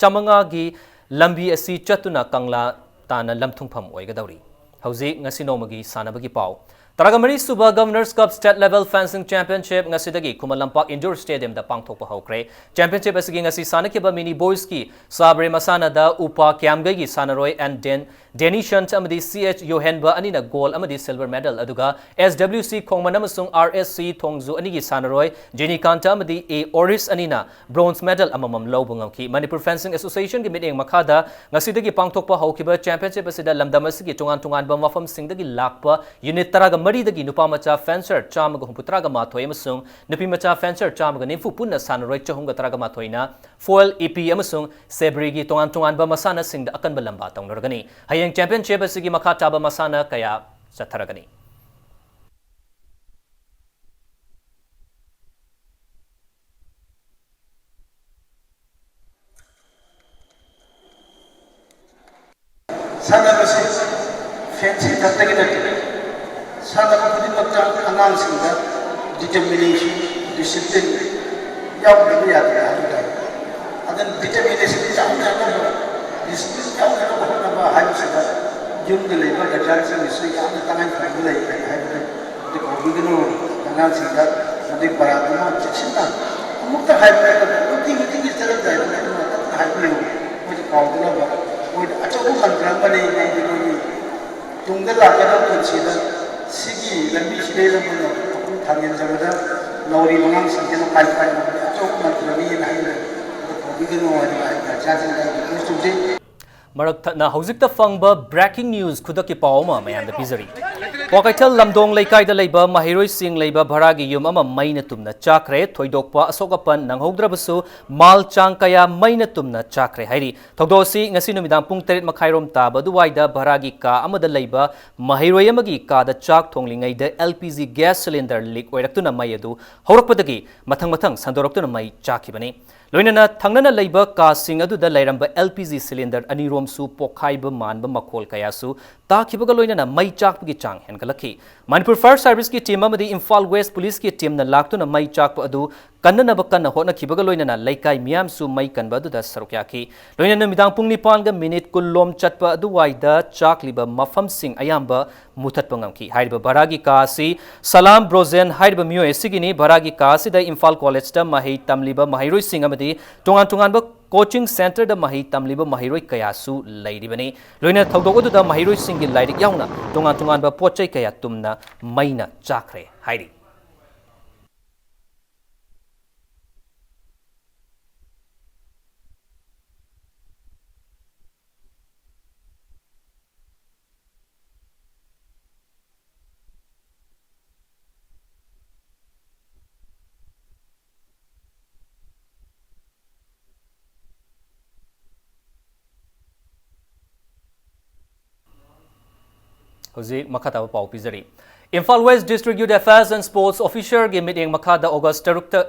ꯆꯥꯃꯉꯥꯒꯤ ꯂꯝꯕꯤ ꯑꯁꯤ ꯆꯠꯇꯨꯅ ꯀꯪꯂꯥ ꯇꯥꯟꯅ ꯂꯝꯊꯨꯡꯐꯝ ꯑꯣꯏꯒꯗꯧꯔꯤ꯫ ꯍꯧꯖꯤꯛ ꯉꯁꯤ ꯅꯣꯡꯃꯒꯤ ꯁꯥꯟꯅꯕꯒꯤ ꯄꯥꯎ꯫ ꯇꯔꯥꯒ ꯃꯔꯤ ꯁꯨꯕ Governors Cup State Level Fencing Championship ꯉꯁꯤꯗꯒꯤ ꯈꯨꯃꯟ ꯂꯝꯄꯥꯛ Indoor Stadiumꯗ ꯄꯥꯡꯊꯣꯛꯄ ꯍꯧꯈ꯭ꯔꯦ꯫ Championship ꯑꯁꯤꯒꯤ ꯉꯁꯤ ꯁꯥꯟꯅꯈꯤꯕ ꯃꯤꯅꯤ ꯕꯣꯏꯁꯀꯤ ꯁꯥꯕ꯭ꯔꯦ ꯃꯁꯥꯟꯅꯗ ꯎꯄꯥ ꯀ꯭ꯌꯥꯝꯒꯩꯒꯤ ꯁꯥꯟꯅꯔꯣꯏ ꯑꯦꯟ ꯗꯦꯟ ꯗꯦꯅꯤ ꯁꯟꯠ ꯑꯃꯗꯤ ꯁꯤ ꯑꯦꯆ ꯌꯣꯍꯦꯟꯕ ꯑꯅꯤꯅ ꯒꯣꯜ ꯑꯃꯗꯤ ꯁꯤꯜꯚꯔ ꯃꯦꯗꯜ, ꯑꯗꯨꯒ ꯑꯦꯁ ꯗꯕ꯭ꯂꯤꯎ ꯁꯤ ꯈꯣꯡꯃꯟ ꯑꯃꯁꯨꯡ ꯑꯥꯔ ꯑꯦꯁ ꯁꯤ ꯊꯣꯡꯖꯨ ꯑꯅꯤꯒꯤ ꯁꯥꯟꯅꯔꯣꯏ ꯖꯦꯅꯤꯀꯥꯟꯇ ꯑꯃꯗꯤ ꯑꯦ ꯑꯣꯔꯤꯁ ꯑꯅꯤꯅ ꯕ꯭ꯔꯣꯟꯖ ꯃꯦꯗꯜ ꯑꯃꯃꯝ ꯂꯧꯕ ꯉꯝꯈꯤ꯫ ꯃꯅꯤꯄꯨꯔ ꯐꯦꯟꯁꯤꯡ ꯑꯦꯁꯣꯁꯤꯌꯦꯁꯟꯒꯤ ꯃꯤꯠꯌꯦꯡ ꯃꯈꯥꯗ ꯉꯁꯤꯗꯒꯤ ꯄꯥꯡꯊꯣꯛꯄ ꯍꯧꯈꯤꯕ ꯆꯦꯝꯄꯤꯌꯟꯁꯤꯞ ꯑꯁꯤꯗ ꯂꯝꯗꯝ ꯑꯁꯤꯒꯤ ꯇꯣꯉꯥꯟ ꯇꯣꯉꯥꯟꯕ ꯃꯐꯝꯁꯤꯡꯗꯒꯤ ꯂꯥꯛꯄ ꯌꯨꯅꯤꯠ ꯇꯔꯥꯒ ꯃꯔꯤꯗꯒꯤ ꯅꯨꯄꯥ ꯃꯆꯥ ꯐꯦꯟꯁꯔ ꯆꯥꯝꯃꯒ ꯍꯨꯝꯐꯨꯇꯔꯥꯒ ꯃꯥꯊꯣꯏ ꯑꯃꯁꯨꯡ ꯅꯨꯄꯤ ꯃꯆꯥ ꯐꯦꯟꯁꯔ ꯆꯥꯝꯃꯒ ꯅꯤꯐꯨ ꯄꯨꯟꯅ ꯁꯥꯟꯅꯔꯣꯏ ꯆꯍꯨꯝꯒ ꯇꯔꯥꯒ ꯃꯥꯊꯣꯏꯅ ꯐꯣꯏꯜ, ꯏꯄꯤ ꯑꯃꯁꯨꯡ ꯁꯦꯕ꯭ꯔꯤꯒꯤ ꯇꯣꯉꯥꯟ ꯇꯣꯉꯥꯟꯕ ꯃꯁꯥꯟꯅꯁꯤꯡꯗ ꯑꯀꯟꯕ ꯂꯝꯕꯥ ꯇꯧꯅꯔꯒꯅꯤ꯫ ꯍꯌꯦꯡ ꯆꯦꯝꯄꯤꯌꯟꯁꯤꯞ ꯑꯁꯤꯒꯤ ꯃꯈꯥ ꯇꯥꯕ ꯃꯁꯥꯟꯅ ꯀꯌꯥ ꯆꯠꯊꯔꯒꯅꯤ꯫ ꯁꯥꯟꯅꯕꯁꯤ ꯐꯦꯟꯁꯤ ꯈꯛꯇꯒꯤ ꯅꯠꯇꯦ, ꯁꯥꯟꯅꯕ ꯈꯨꯗꯤꯡꯃꯛꯇ ꯑꯉꯥꯡꯁꯤꯡꯗ determination, discipline ꯌꯥꯎꯗꯕ ꯌꯥꯗꯦ ꯍꯥꯏꯕ ꯇꯥꯏ꯫ ꯑꯗꯨꯅ determination ꯌꯥꯎꯅꯅꯕ, discipline ꯌꯥꯎꯅꯅꯕ ꯍꯣꯠꯅꯕ ꯍꯥꯏꯕꯁꯤꯗ ꯌꯨꯝꯗ ꯂꯩꯕ ꯒꯥꯔꯖꯤꯌꯥꯟꯁꯤꯡꯒꯤꯁꯨ ꯌꯥꯝꯅ ꯇꯉꯥꯏ ꯐꯗꯕ ꯂꯩ ꯍꯥꯏꯕꯗꯨ ꯑꯗꯨ ꯀꯥꯎꯕꯤꯒꯅꯨ꯫ ꯑꯉꯥꯡꯁꯤꯡꯗ ꯃꯗꯨꯒꯤ ꯄꯔꯥꯗꯨꯃ ꯆꯦꯛꯁꯤꯟꯅ ꯑꯃꯨꯛꯇ ꯍꯥꯏꯕ ꯅꯠꯇꯕ ꯅꯨꯡꯇꯤ ꯈꯨꯗꯤꯡꯒꯤ ꯆꯠꯂꯝꯗꯥꯏꯗ ꯃꯗꯨ ꯃꯇꯝꯗ ꯍꯥꯏꯕꯤꯌꯨ꯫ ꯃꯣꯏꯗ ꯀꯥꯎꯗꯅꯕ, ꯃꯣꯏꯗ ꯑꯆꯧꯕ ꯃꯟꯇ꯭ꯔ ꯑꯃ ꯂꯩ, ꯃꯣꯏꯒꯤ ꯇꯨꯡꯗ ꯂꯥꯛꯀꯗꯕ ꯄꯨꯟꯁꯤꯗ ꯁꯤꯒꯤ ꯂꯝꯕꯤꯁꯤꯗꯩꯗ ꯃꯣꯏꯅ ꯃꯈꯣꯡ ꯊꯥꯡꯖꯤꯟꯖꯕꯗ ꯅꯧꯔꯤꯕ ꯑꯉꯥꯡꯁꯤꯡꯁꯤꯅ ꯄꯥꯏ ꯄꯥꯏ ꯑꯆꯧꯕ ꯃꯟꯇ꯭ꯔꯅꯤꯅ ꯍꯥꯏꯅ ꯑꯗꯨ ꯀꯥꯎꯕꯤꯒꯅꯨ ꯍꯥꯏꯗꯅ ꯑꯩ ꯒꯥꯔꯖꯤꯌꯥꯟꯁꯤꯡꯗ ꯑꯩ ꯔꯤꯀ꯭ꯋꯦꯁ ꯇꯧꯖꯩ꯫ ꯃꯔꯛ ꯊꯠꯅ ꯍꯧꯖꯤꯛꯇ ꯐꯪꯕ breaking news ꯈꯨꯗꯛꯀꯤ ꯄꯥꯎ ꯑꯃ ꯃꯌꯥꯝꯗ ꯄꯤꯖꯔꯤ꯫ ꯀ꯭ꯋꯥꯀꯩꯊꯦꯜ ꯂꯝꯗꯣꯡ ꯂꯩꯀꯥꯏꯗ ꯂꯩꯕ ꯃꯍꯩꯔꯣꯏꯁꯤꯡ ꯂꯩꯕ ꯚꯔꯥꯒꯤ ꯌꯨꯝ ꯑꯃ ꯃꯩꯅ ꯇꯨꯝꯅ ꯆꯥꯛꯈ꯭ꯔꯦ꯫ ꯊꯣꯏꯗꯣꯛꯄ ꯑꯁꯣꯛ ꯑꯄꯟ ꯅꯪꯍꯧꯗ꯭ꯔꯕꯁꯨ ꯃꯥꯜ ꯆꯥꯡ ꯀꯌꯥ ꯃꯩꯅ ꯇꯨꯝꯅ ꯆꯥꯛꯈ꯭ꯔꯦ ꯍꯥꯏꯔꯤ꯫ ꯊꯧꯗꯣꯛ ꯑꯁꯤ ꯉꯁꯤ ꯅꯨꯃꯤꯗꯥꯡ ꯄꯨꯡ ꯇꯔꯦꯠ ꯃꯈꯥꯏꯔꯣꯝ ꯇꯥꯕ ꯑꯗꯨꯋꯥꯏꯗ ꯚꯔꯥꯒꯤ ꯀꯥ ꯑꯃꯗ ꯂꯩꯕ ꯃꯍꯩꯔꯣꯏ ꯑꯃꯒꯤ ꯀꯥꯗ ꯆꯥꯛ ꯊꯣꯡꯂꯤꯉꯩꯗ L P G gas cylinder leak ꯑꯣꯏꯔꯛꯇꯨꯅ ꯃꯩ ꯑꯗꯨ ꯍꯧꯔꯛꯄꯗꯒꯤ ꯃꯊꯪ ꯃꯊꯪ ꯁꯟꯗꯣꯔꯛꯇꯨꯅ ꯃꯩ ꯆꯥꯛꯈꯤꯕꯅꯤ꯫ ꯂꯣꯏꯅꯅ ꯊꯪꯅꯅ ꯂꯩꯕ ꯀꯥꯁꯤꯡ ꯑꯗꯨꯗ ꯂꯩꯔꯝꯕ L P G cylinder ꯑꯅꯤꯔꯣꯝꯁꯨ ꯄꯣꯛꯈꯥꯏꯕ ꯃꯥꯟꯕ ꯃꯈꯣꯜ ꯀꯌꯥꯁꯨ ꯇꯥꯈꯤꯕꯒ ꯂꯣꯏꯅꯅ ꯃꯩ ꯆꯥꯛꯄꯒꯤ ꯆꯥꯡ ꯍꯦꯟꯒꯠꯂꯛꯈꯤ꯫ ꯃꯅꯤꯄꯨꯔ Fire Serviceꯀꯤ team ꯑꯃꯗꯤ ꯏꯝꯐꯥꯜ West Policeꯀꯤ teamꯅ ꯂꯥꯛꯇꯨꯅ ꯃꯩ ꯆꯥꯛꯄ ꯑꯗꯨ ꯀꯟꯅꯅꯕ ꯀꯟꯅ ꯍꯣꯠꯅꯈꯤꯕꯒ ꯂꯣꯏꯅꯅ ꯂꯩꯀꯥꯏ ꯃꯤꯌꯥꯝꯁꯨ ꯃꯩ ꯀꯟꯕ ꯑꯗꯨꯗ ꯁꯔꯨꯛ ꯌꯥꯈꯤ꯫ ꯂꯣꯏꯅꯅ ꯅꯨꯃꯤꯗꯥꯡ ꯄꯨꯡ ꯅꯤꯄꯥꯟꯒ minute ꯀꯨꯟꯂꯣꯝ ꯆꯠꯄ ꯑꯗꯨꯋꯥꯏꯗ ꯆꯥꯛꯂꯤꯕ ꯃꯐꯝꯁꯤꯡ ꯑꯌꯥꯝꯕ ꯃꯨꯊꯠꯄ ꯉꯝꯈꯤ꯫ ꯍꯥꯏꯔꯤꯕ ꯚꯔꯥꯒꯤ ꯀꯥ ꯑꯁꯤ ꯁꯂꯥꯝ ꯕ꯭ꯔꯣꯖꯦꯟ ꯍꯥꯏꯔꯤꯕ ꯃꯤꯑꯣꯏ ꯑꯁꯤꯒꯤꯅꯤ꯫ ꯚꯔꯥꯒꯤ ꯀꯥ ꯑꯁꯤꯗ ꯏꯝꯐꯥꯜ Collegeꯇ ꯃꯍꯩ ꯇꯝꯂꯤꯕ ꯃꯍꯩꯔꯣꯏꯁꯤꯡ ꯑꯃꯗꯤ ꯇꯣꯉꯥꯟ ꯇꯣꯉꯥꯟꯕ coaching centreꯗ ꯃꯍꯩ ꯇꯝꯂꯤꯕ ꯃꯍꯩꯔꯣꯏ ꯀꯌꯥꯁꯨ ꯂꯩꯔꯤꯕꯅꯤ꯫ ꯂꯣꯏꯅ ꯊꯧꯗꯣꯛ ꯑꯗꯨꯗ ꯃꯍꯩꯔꯣꯏꯁꯤꯡꯒꯤ ꯂꯥꯏꯔꯤꯛ ꯌꯥꯎꯅ ꯇꯣꯉꯥꯟ ꯇꯣꯉꯥꯟꯕ ꯄꯣꯠ ꯆꯩ ꯀꯌꯥ ꯇꯨꯝꯅ ꯃꯩꯅ ꯆꯥꯛꯈ꯭ꯔꯦ ꯍꯥꯏꯔꯤ꯫ ꯍꯧꯖꯤꯛ ꯃꯈꯥ ꯇꯥꯕ ꯄꯥꯎ ꯄꯤꯖꯔꯤ꯫ Imphal West District Youth Affairs and Sports Officerꯒꯤ ꯃꯤꯠꯌꯦꯡ ꯃꯈꯥꯗ August ꯇꯔꯨꯛꯇ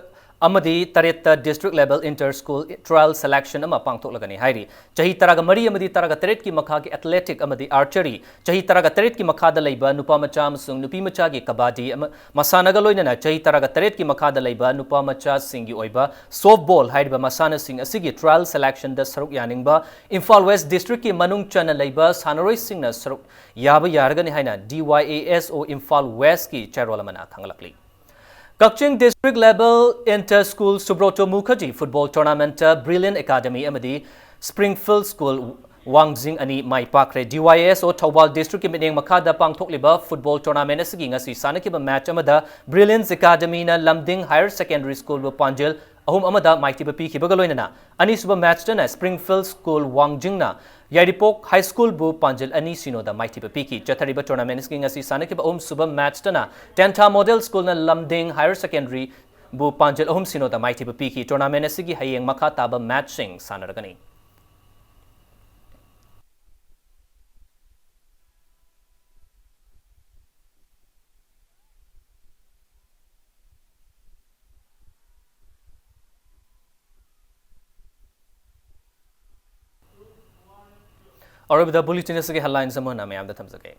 ꯑꯃꯗꯤ ꯇꯔꯦꯠꯇ district level inter school trial selection ꯑꯃ ꯄꯥꯡꯊꯣꯛꯂꯒꯅꯤ ꯍꯥꯏꯔꯤ꯫ ꯆꯍꯤ ꯇꯔꯥꯒ ꯃꯔꯤ ꯑꯃꯗꯤ ꯇꯔꯥꯒ ꯇꯔꯦꯠꯀꯤ ꯃꯈꯥꯒꯤ athletic ꯑꯃꯗꯤ archery, ꯆꯍꯤ ꯇꯔꯥꯒ ꯇꯔꯦꯠꯀꯤ ꯃꯈꯥꯗ ꯂꯩꯕ ꯅꯨꯄꯥ ꯃꯆꯥ ꯑꯃꯁꯨꯡ ꯅꯨꯄꯤ ꯃꯆꯥꯒꯤ ꯀꯕꯥꯗꯤ ꯑꯃ, ꯃꯁꯥꯟꯅꯒ ꯂꯣꯏꯅꯅ ꯆꯍꯤ ꯇꯔꯥꯒ ꯇꯔꯦꯠꯀꯤ ꯃꯈꯥꯗ ꯂꯩꯕ ꯅꯨꯄꯥ ꯃꯆꯥꯁꯤꯡꯒꯤ ꯑꯣꯏꯕ softball ꯍꯥꯏꯔꯤꯕ ꯃꯁꯥꯟꯅꯁꯤꯡ ꯑꯁꯤꯒꯤ trial selectionꯗ ꯁꯔꯨꯛ ꯌꯥꯅꯤꯡꯕ ꯏꯝꯐꯥꯜ West Districtꯀꯤ ꯃꯅꯨꯡ ꯆꯟꯅ ꯂꯩꯕ ꯁꯥꯟꯅꯔꯣꯏꯁꯤꯡꯅ ꯁꯔꯨꯛ ꯌꯥꯕ ꯌꯥꯔꯒꯅꯤ ꯍꯥꯏꯅ D Y A S O Imphal Westꯀꯤ ꯆꯦꯔꯣꯜ ꯑꯃꯅ ꯈꯪꯍꯜꯂꯛꯂꯤ꯫ ꯀꯛꯆꯤꯡ district level inter school Subroto Mukherjee football tournamentꯇ Brilliant Academy ꯑꯃꯗꯤ Springfield School ꯋꯥꯡꯖꯤꯡ ꯑꯅꯤ ꯃꯥꯏ ꯄꯥꯛꯈ꯭ꯔꯦ꯫ D Y A S O Thoubal districtꯀꯤ ꯃꯤꯠꯌꯦꯡ ꯃꯈꯥꯗ ꯄꯥꯡꯊꯣꯛꯂꯤꯕ football tournament ꯑꯁꯤꯒꯤ ꯉꯁꯤ ꯁꯥꯟꯅꯈꯤꯕ match ꯑꯃꯗ Brilliance Academyꯅ ꯂꯝꯗꯤꯡ Higher Secondary Schoolꯕꯨ ꯄꯥꯟꯖꯤꯜ ꯑꯍꯨꯝ ꯑꯃꯗ ꯃꯥꯏꯊꯤꯕ ꯄꯤꯈꯤꯕꯒ ꯂꯣꯏꯅꯅ ꯑꯅꯤꯁꯨꯕ matchꯇꯅ Springfield School ꯋꯥꯡꯖꯤꯡꯅ ꯌꯥꯏꯔꯤꯄꯣꯛ ꯍꯥꯏ ꯁ꯭ꯀꯨꯜꯕꯨ ꯄꯥꯟꯖꯤꯜ ꯑꯅꯤ ꯁꯤꯅꯣꯗ ꯃꯥꯏꯊꯤꯕ ꯄꯤꯈꯤ꯫ ꯆꯠꯊꯔꯤꯕ tournament ꯑꯁꯤꯒꯤ ꯉꯁꯤ ꯁꯥꯟꯅꯈꯤꯕ ꯑꯍꯨꯝꯁꯨꯕ match ꯇꯅ ꯇꯦꯟꯊꯥ ꯃꯣꯗꯦꯜ ꯁ꯭ꯀꯨꯜꯅ ꯂꯝꯗꯤꯡ ꯍꯥꯌꯔ ꯁꯦꯀꯦꯟꯗꯔꯤꯕꯨ ꯄꯥꯟꯖꯤꯜ ꯑꯍꯨꯝ ꯁꯤꯅꯣꯗ ꯃꯥꯏꯊꯤꯕ ꯄꯤꯈꯤ꯫ Tournament ꯑꯁꯤꯒꯤ ꯍꯌꯦꯡ ꯃꯈꯥ ꯇꯥꯕ matchꯁꯤꯡ ꯁꯥꯟꯅꯔꯒꯅꯤ꯫ ꯑꯔꯣꯏꯕꯗ bulletin ꯑꯁꯤꯒꯤ headlines ꯑꯃꯨꯛ ꯍꯟꯅ ꯃꯌꯥꯝꯗ ꯊꯝꯖꯒꯦ꯫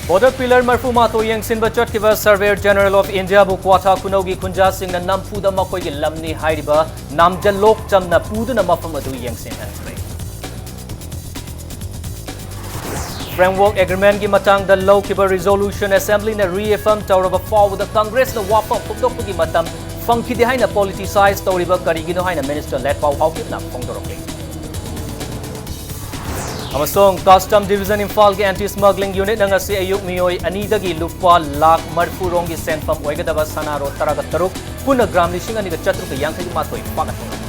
Border pillar ꯃꯔꯤꯐꯨ ꯃꯥꯊꯣꯏ ꯌꯦꯡꯁꯤꯟꯕ ꯆꯠꯈꯤꯕ Surveyor General of Indiaꯕꯨ ꯀ꯭ꯋꯥꯊꯥ ꯈꯨꯅꯧꯒꯤ ꯈꯨꯟꯖꯥꯁꯤꯡꯅ ꯅꯝꯐꯨꯗ ꯃꯈꯣꯏꯒꯤ ꯂꯝꯅꯤ ꯍꯥꯏꯔꯤꯕ ꯅꯥꯝꯖꯜꯂꯣꯛ ꯆꯝꯅ ꯄꯨꯗꯨꯅ ꯃꯐꯝ ꯑꯗꯨ ꯌꯦꯡꯁꯤꯟꯍꯟꯈ꯭ꯔꯦ꯫ Framework Agreementꯀꯤ ꯃꯇꯥꯡꯗ ꯂꯧꯈꯤꯕ resolution Assemblyꯅ reaffirm ꯇꯧꯔꯕ ꯐꯥꯎꯕꯗ Congressꯅ ꯋꯥꯐꯝ ꯐꯣꯡꯗꯣꯛꯄꯒꯤ ꯃꯇꯝ ꯐꯪꯈꯤꯗꯦ ꯍꯥꯏꯅ politicize ꯇꯧꯔꯤꯕ ꯀꯔꯤꯒꯤꯅꯣ ꯍꯥꯏꯅ Minister ꯂꯦꯠꯄꯥꯎ ꯍꯥꯎꯀꯤꯞꯅ ꯐꯣꯡꯗꯣꯔꯛꯂꯤ꯫ ꯑꯃꯁꯨꯡ Custom Division ꯏꯝꯐꯥꯜꯒꯤ Anti Smuggling Unitꯅ ꯉꯁꯤ ꯑꯌꯨꯛ ꯃꯤꯑꯣꯏ ꯑꯅꯤꯗꯒꯤ ꯂꯨꯄꯥ ꯂꯥꯈ ꯃꯔꯤꯐꯨ ꯔꯣꯝꯒꯤ ꯁꯦꯟꯐꯝ ꯑꯣꯏꯒꯗꯕ ꯁꯅꯥ ꯔꯣ ꯇꯔꯥꯒ ꯇꯔꯨꯛ, ꯄꯨꯟꯅ gram ꯂꯤꯁꯤꯡ ꯑꯅꯤꯒ ꯆꯥꯇ꯭ꯔꯨꯛꯀ ꯌꯥꯡꯈꯩ ꯃꯥꯊꯣꯏ ꯐꯥꯒꯠꯄ ꯉꯝꯈꯤ꯫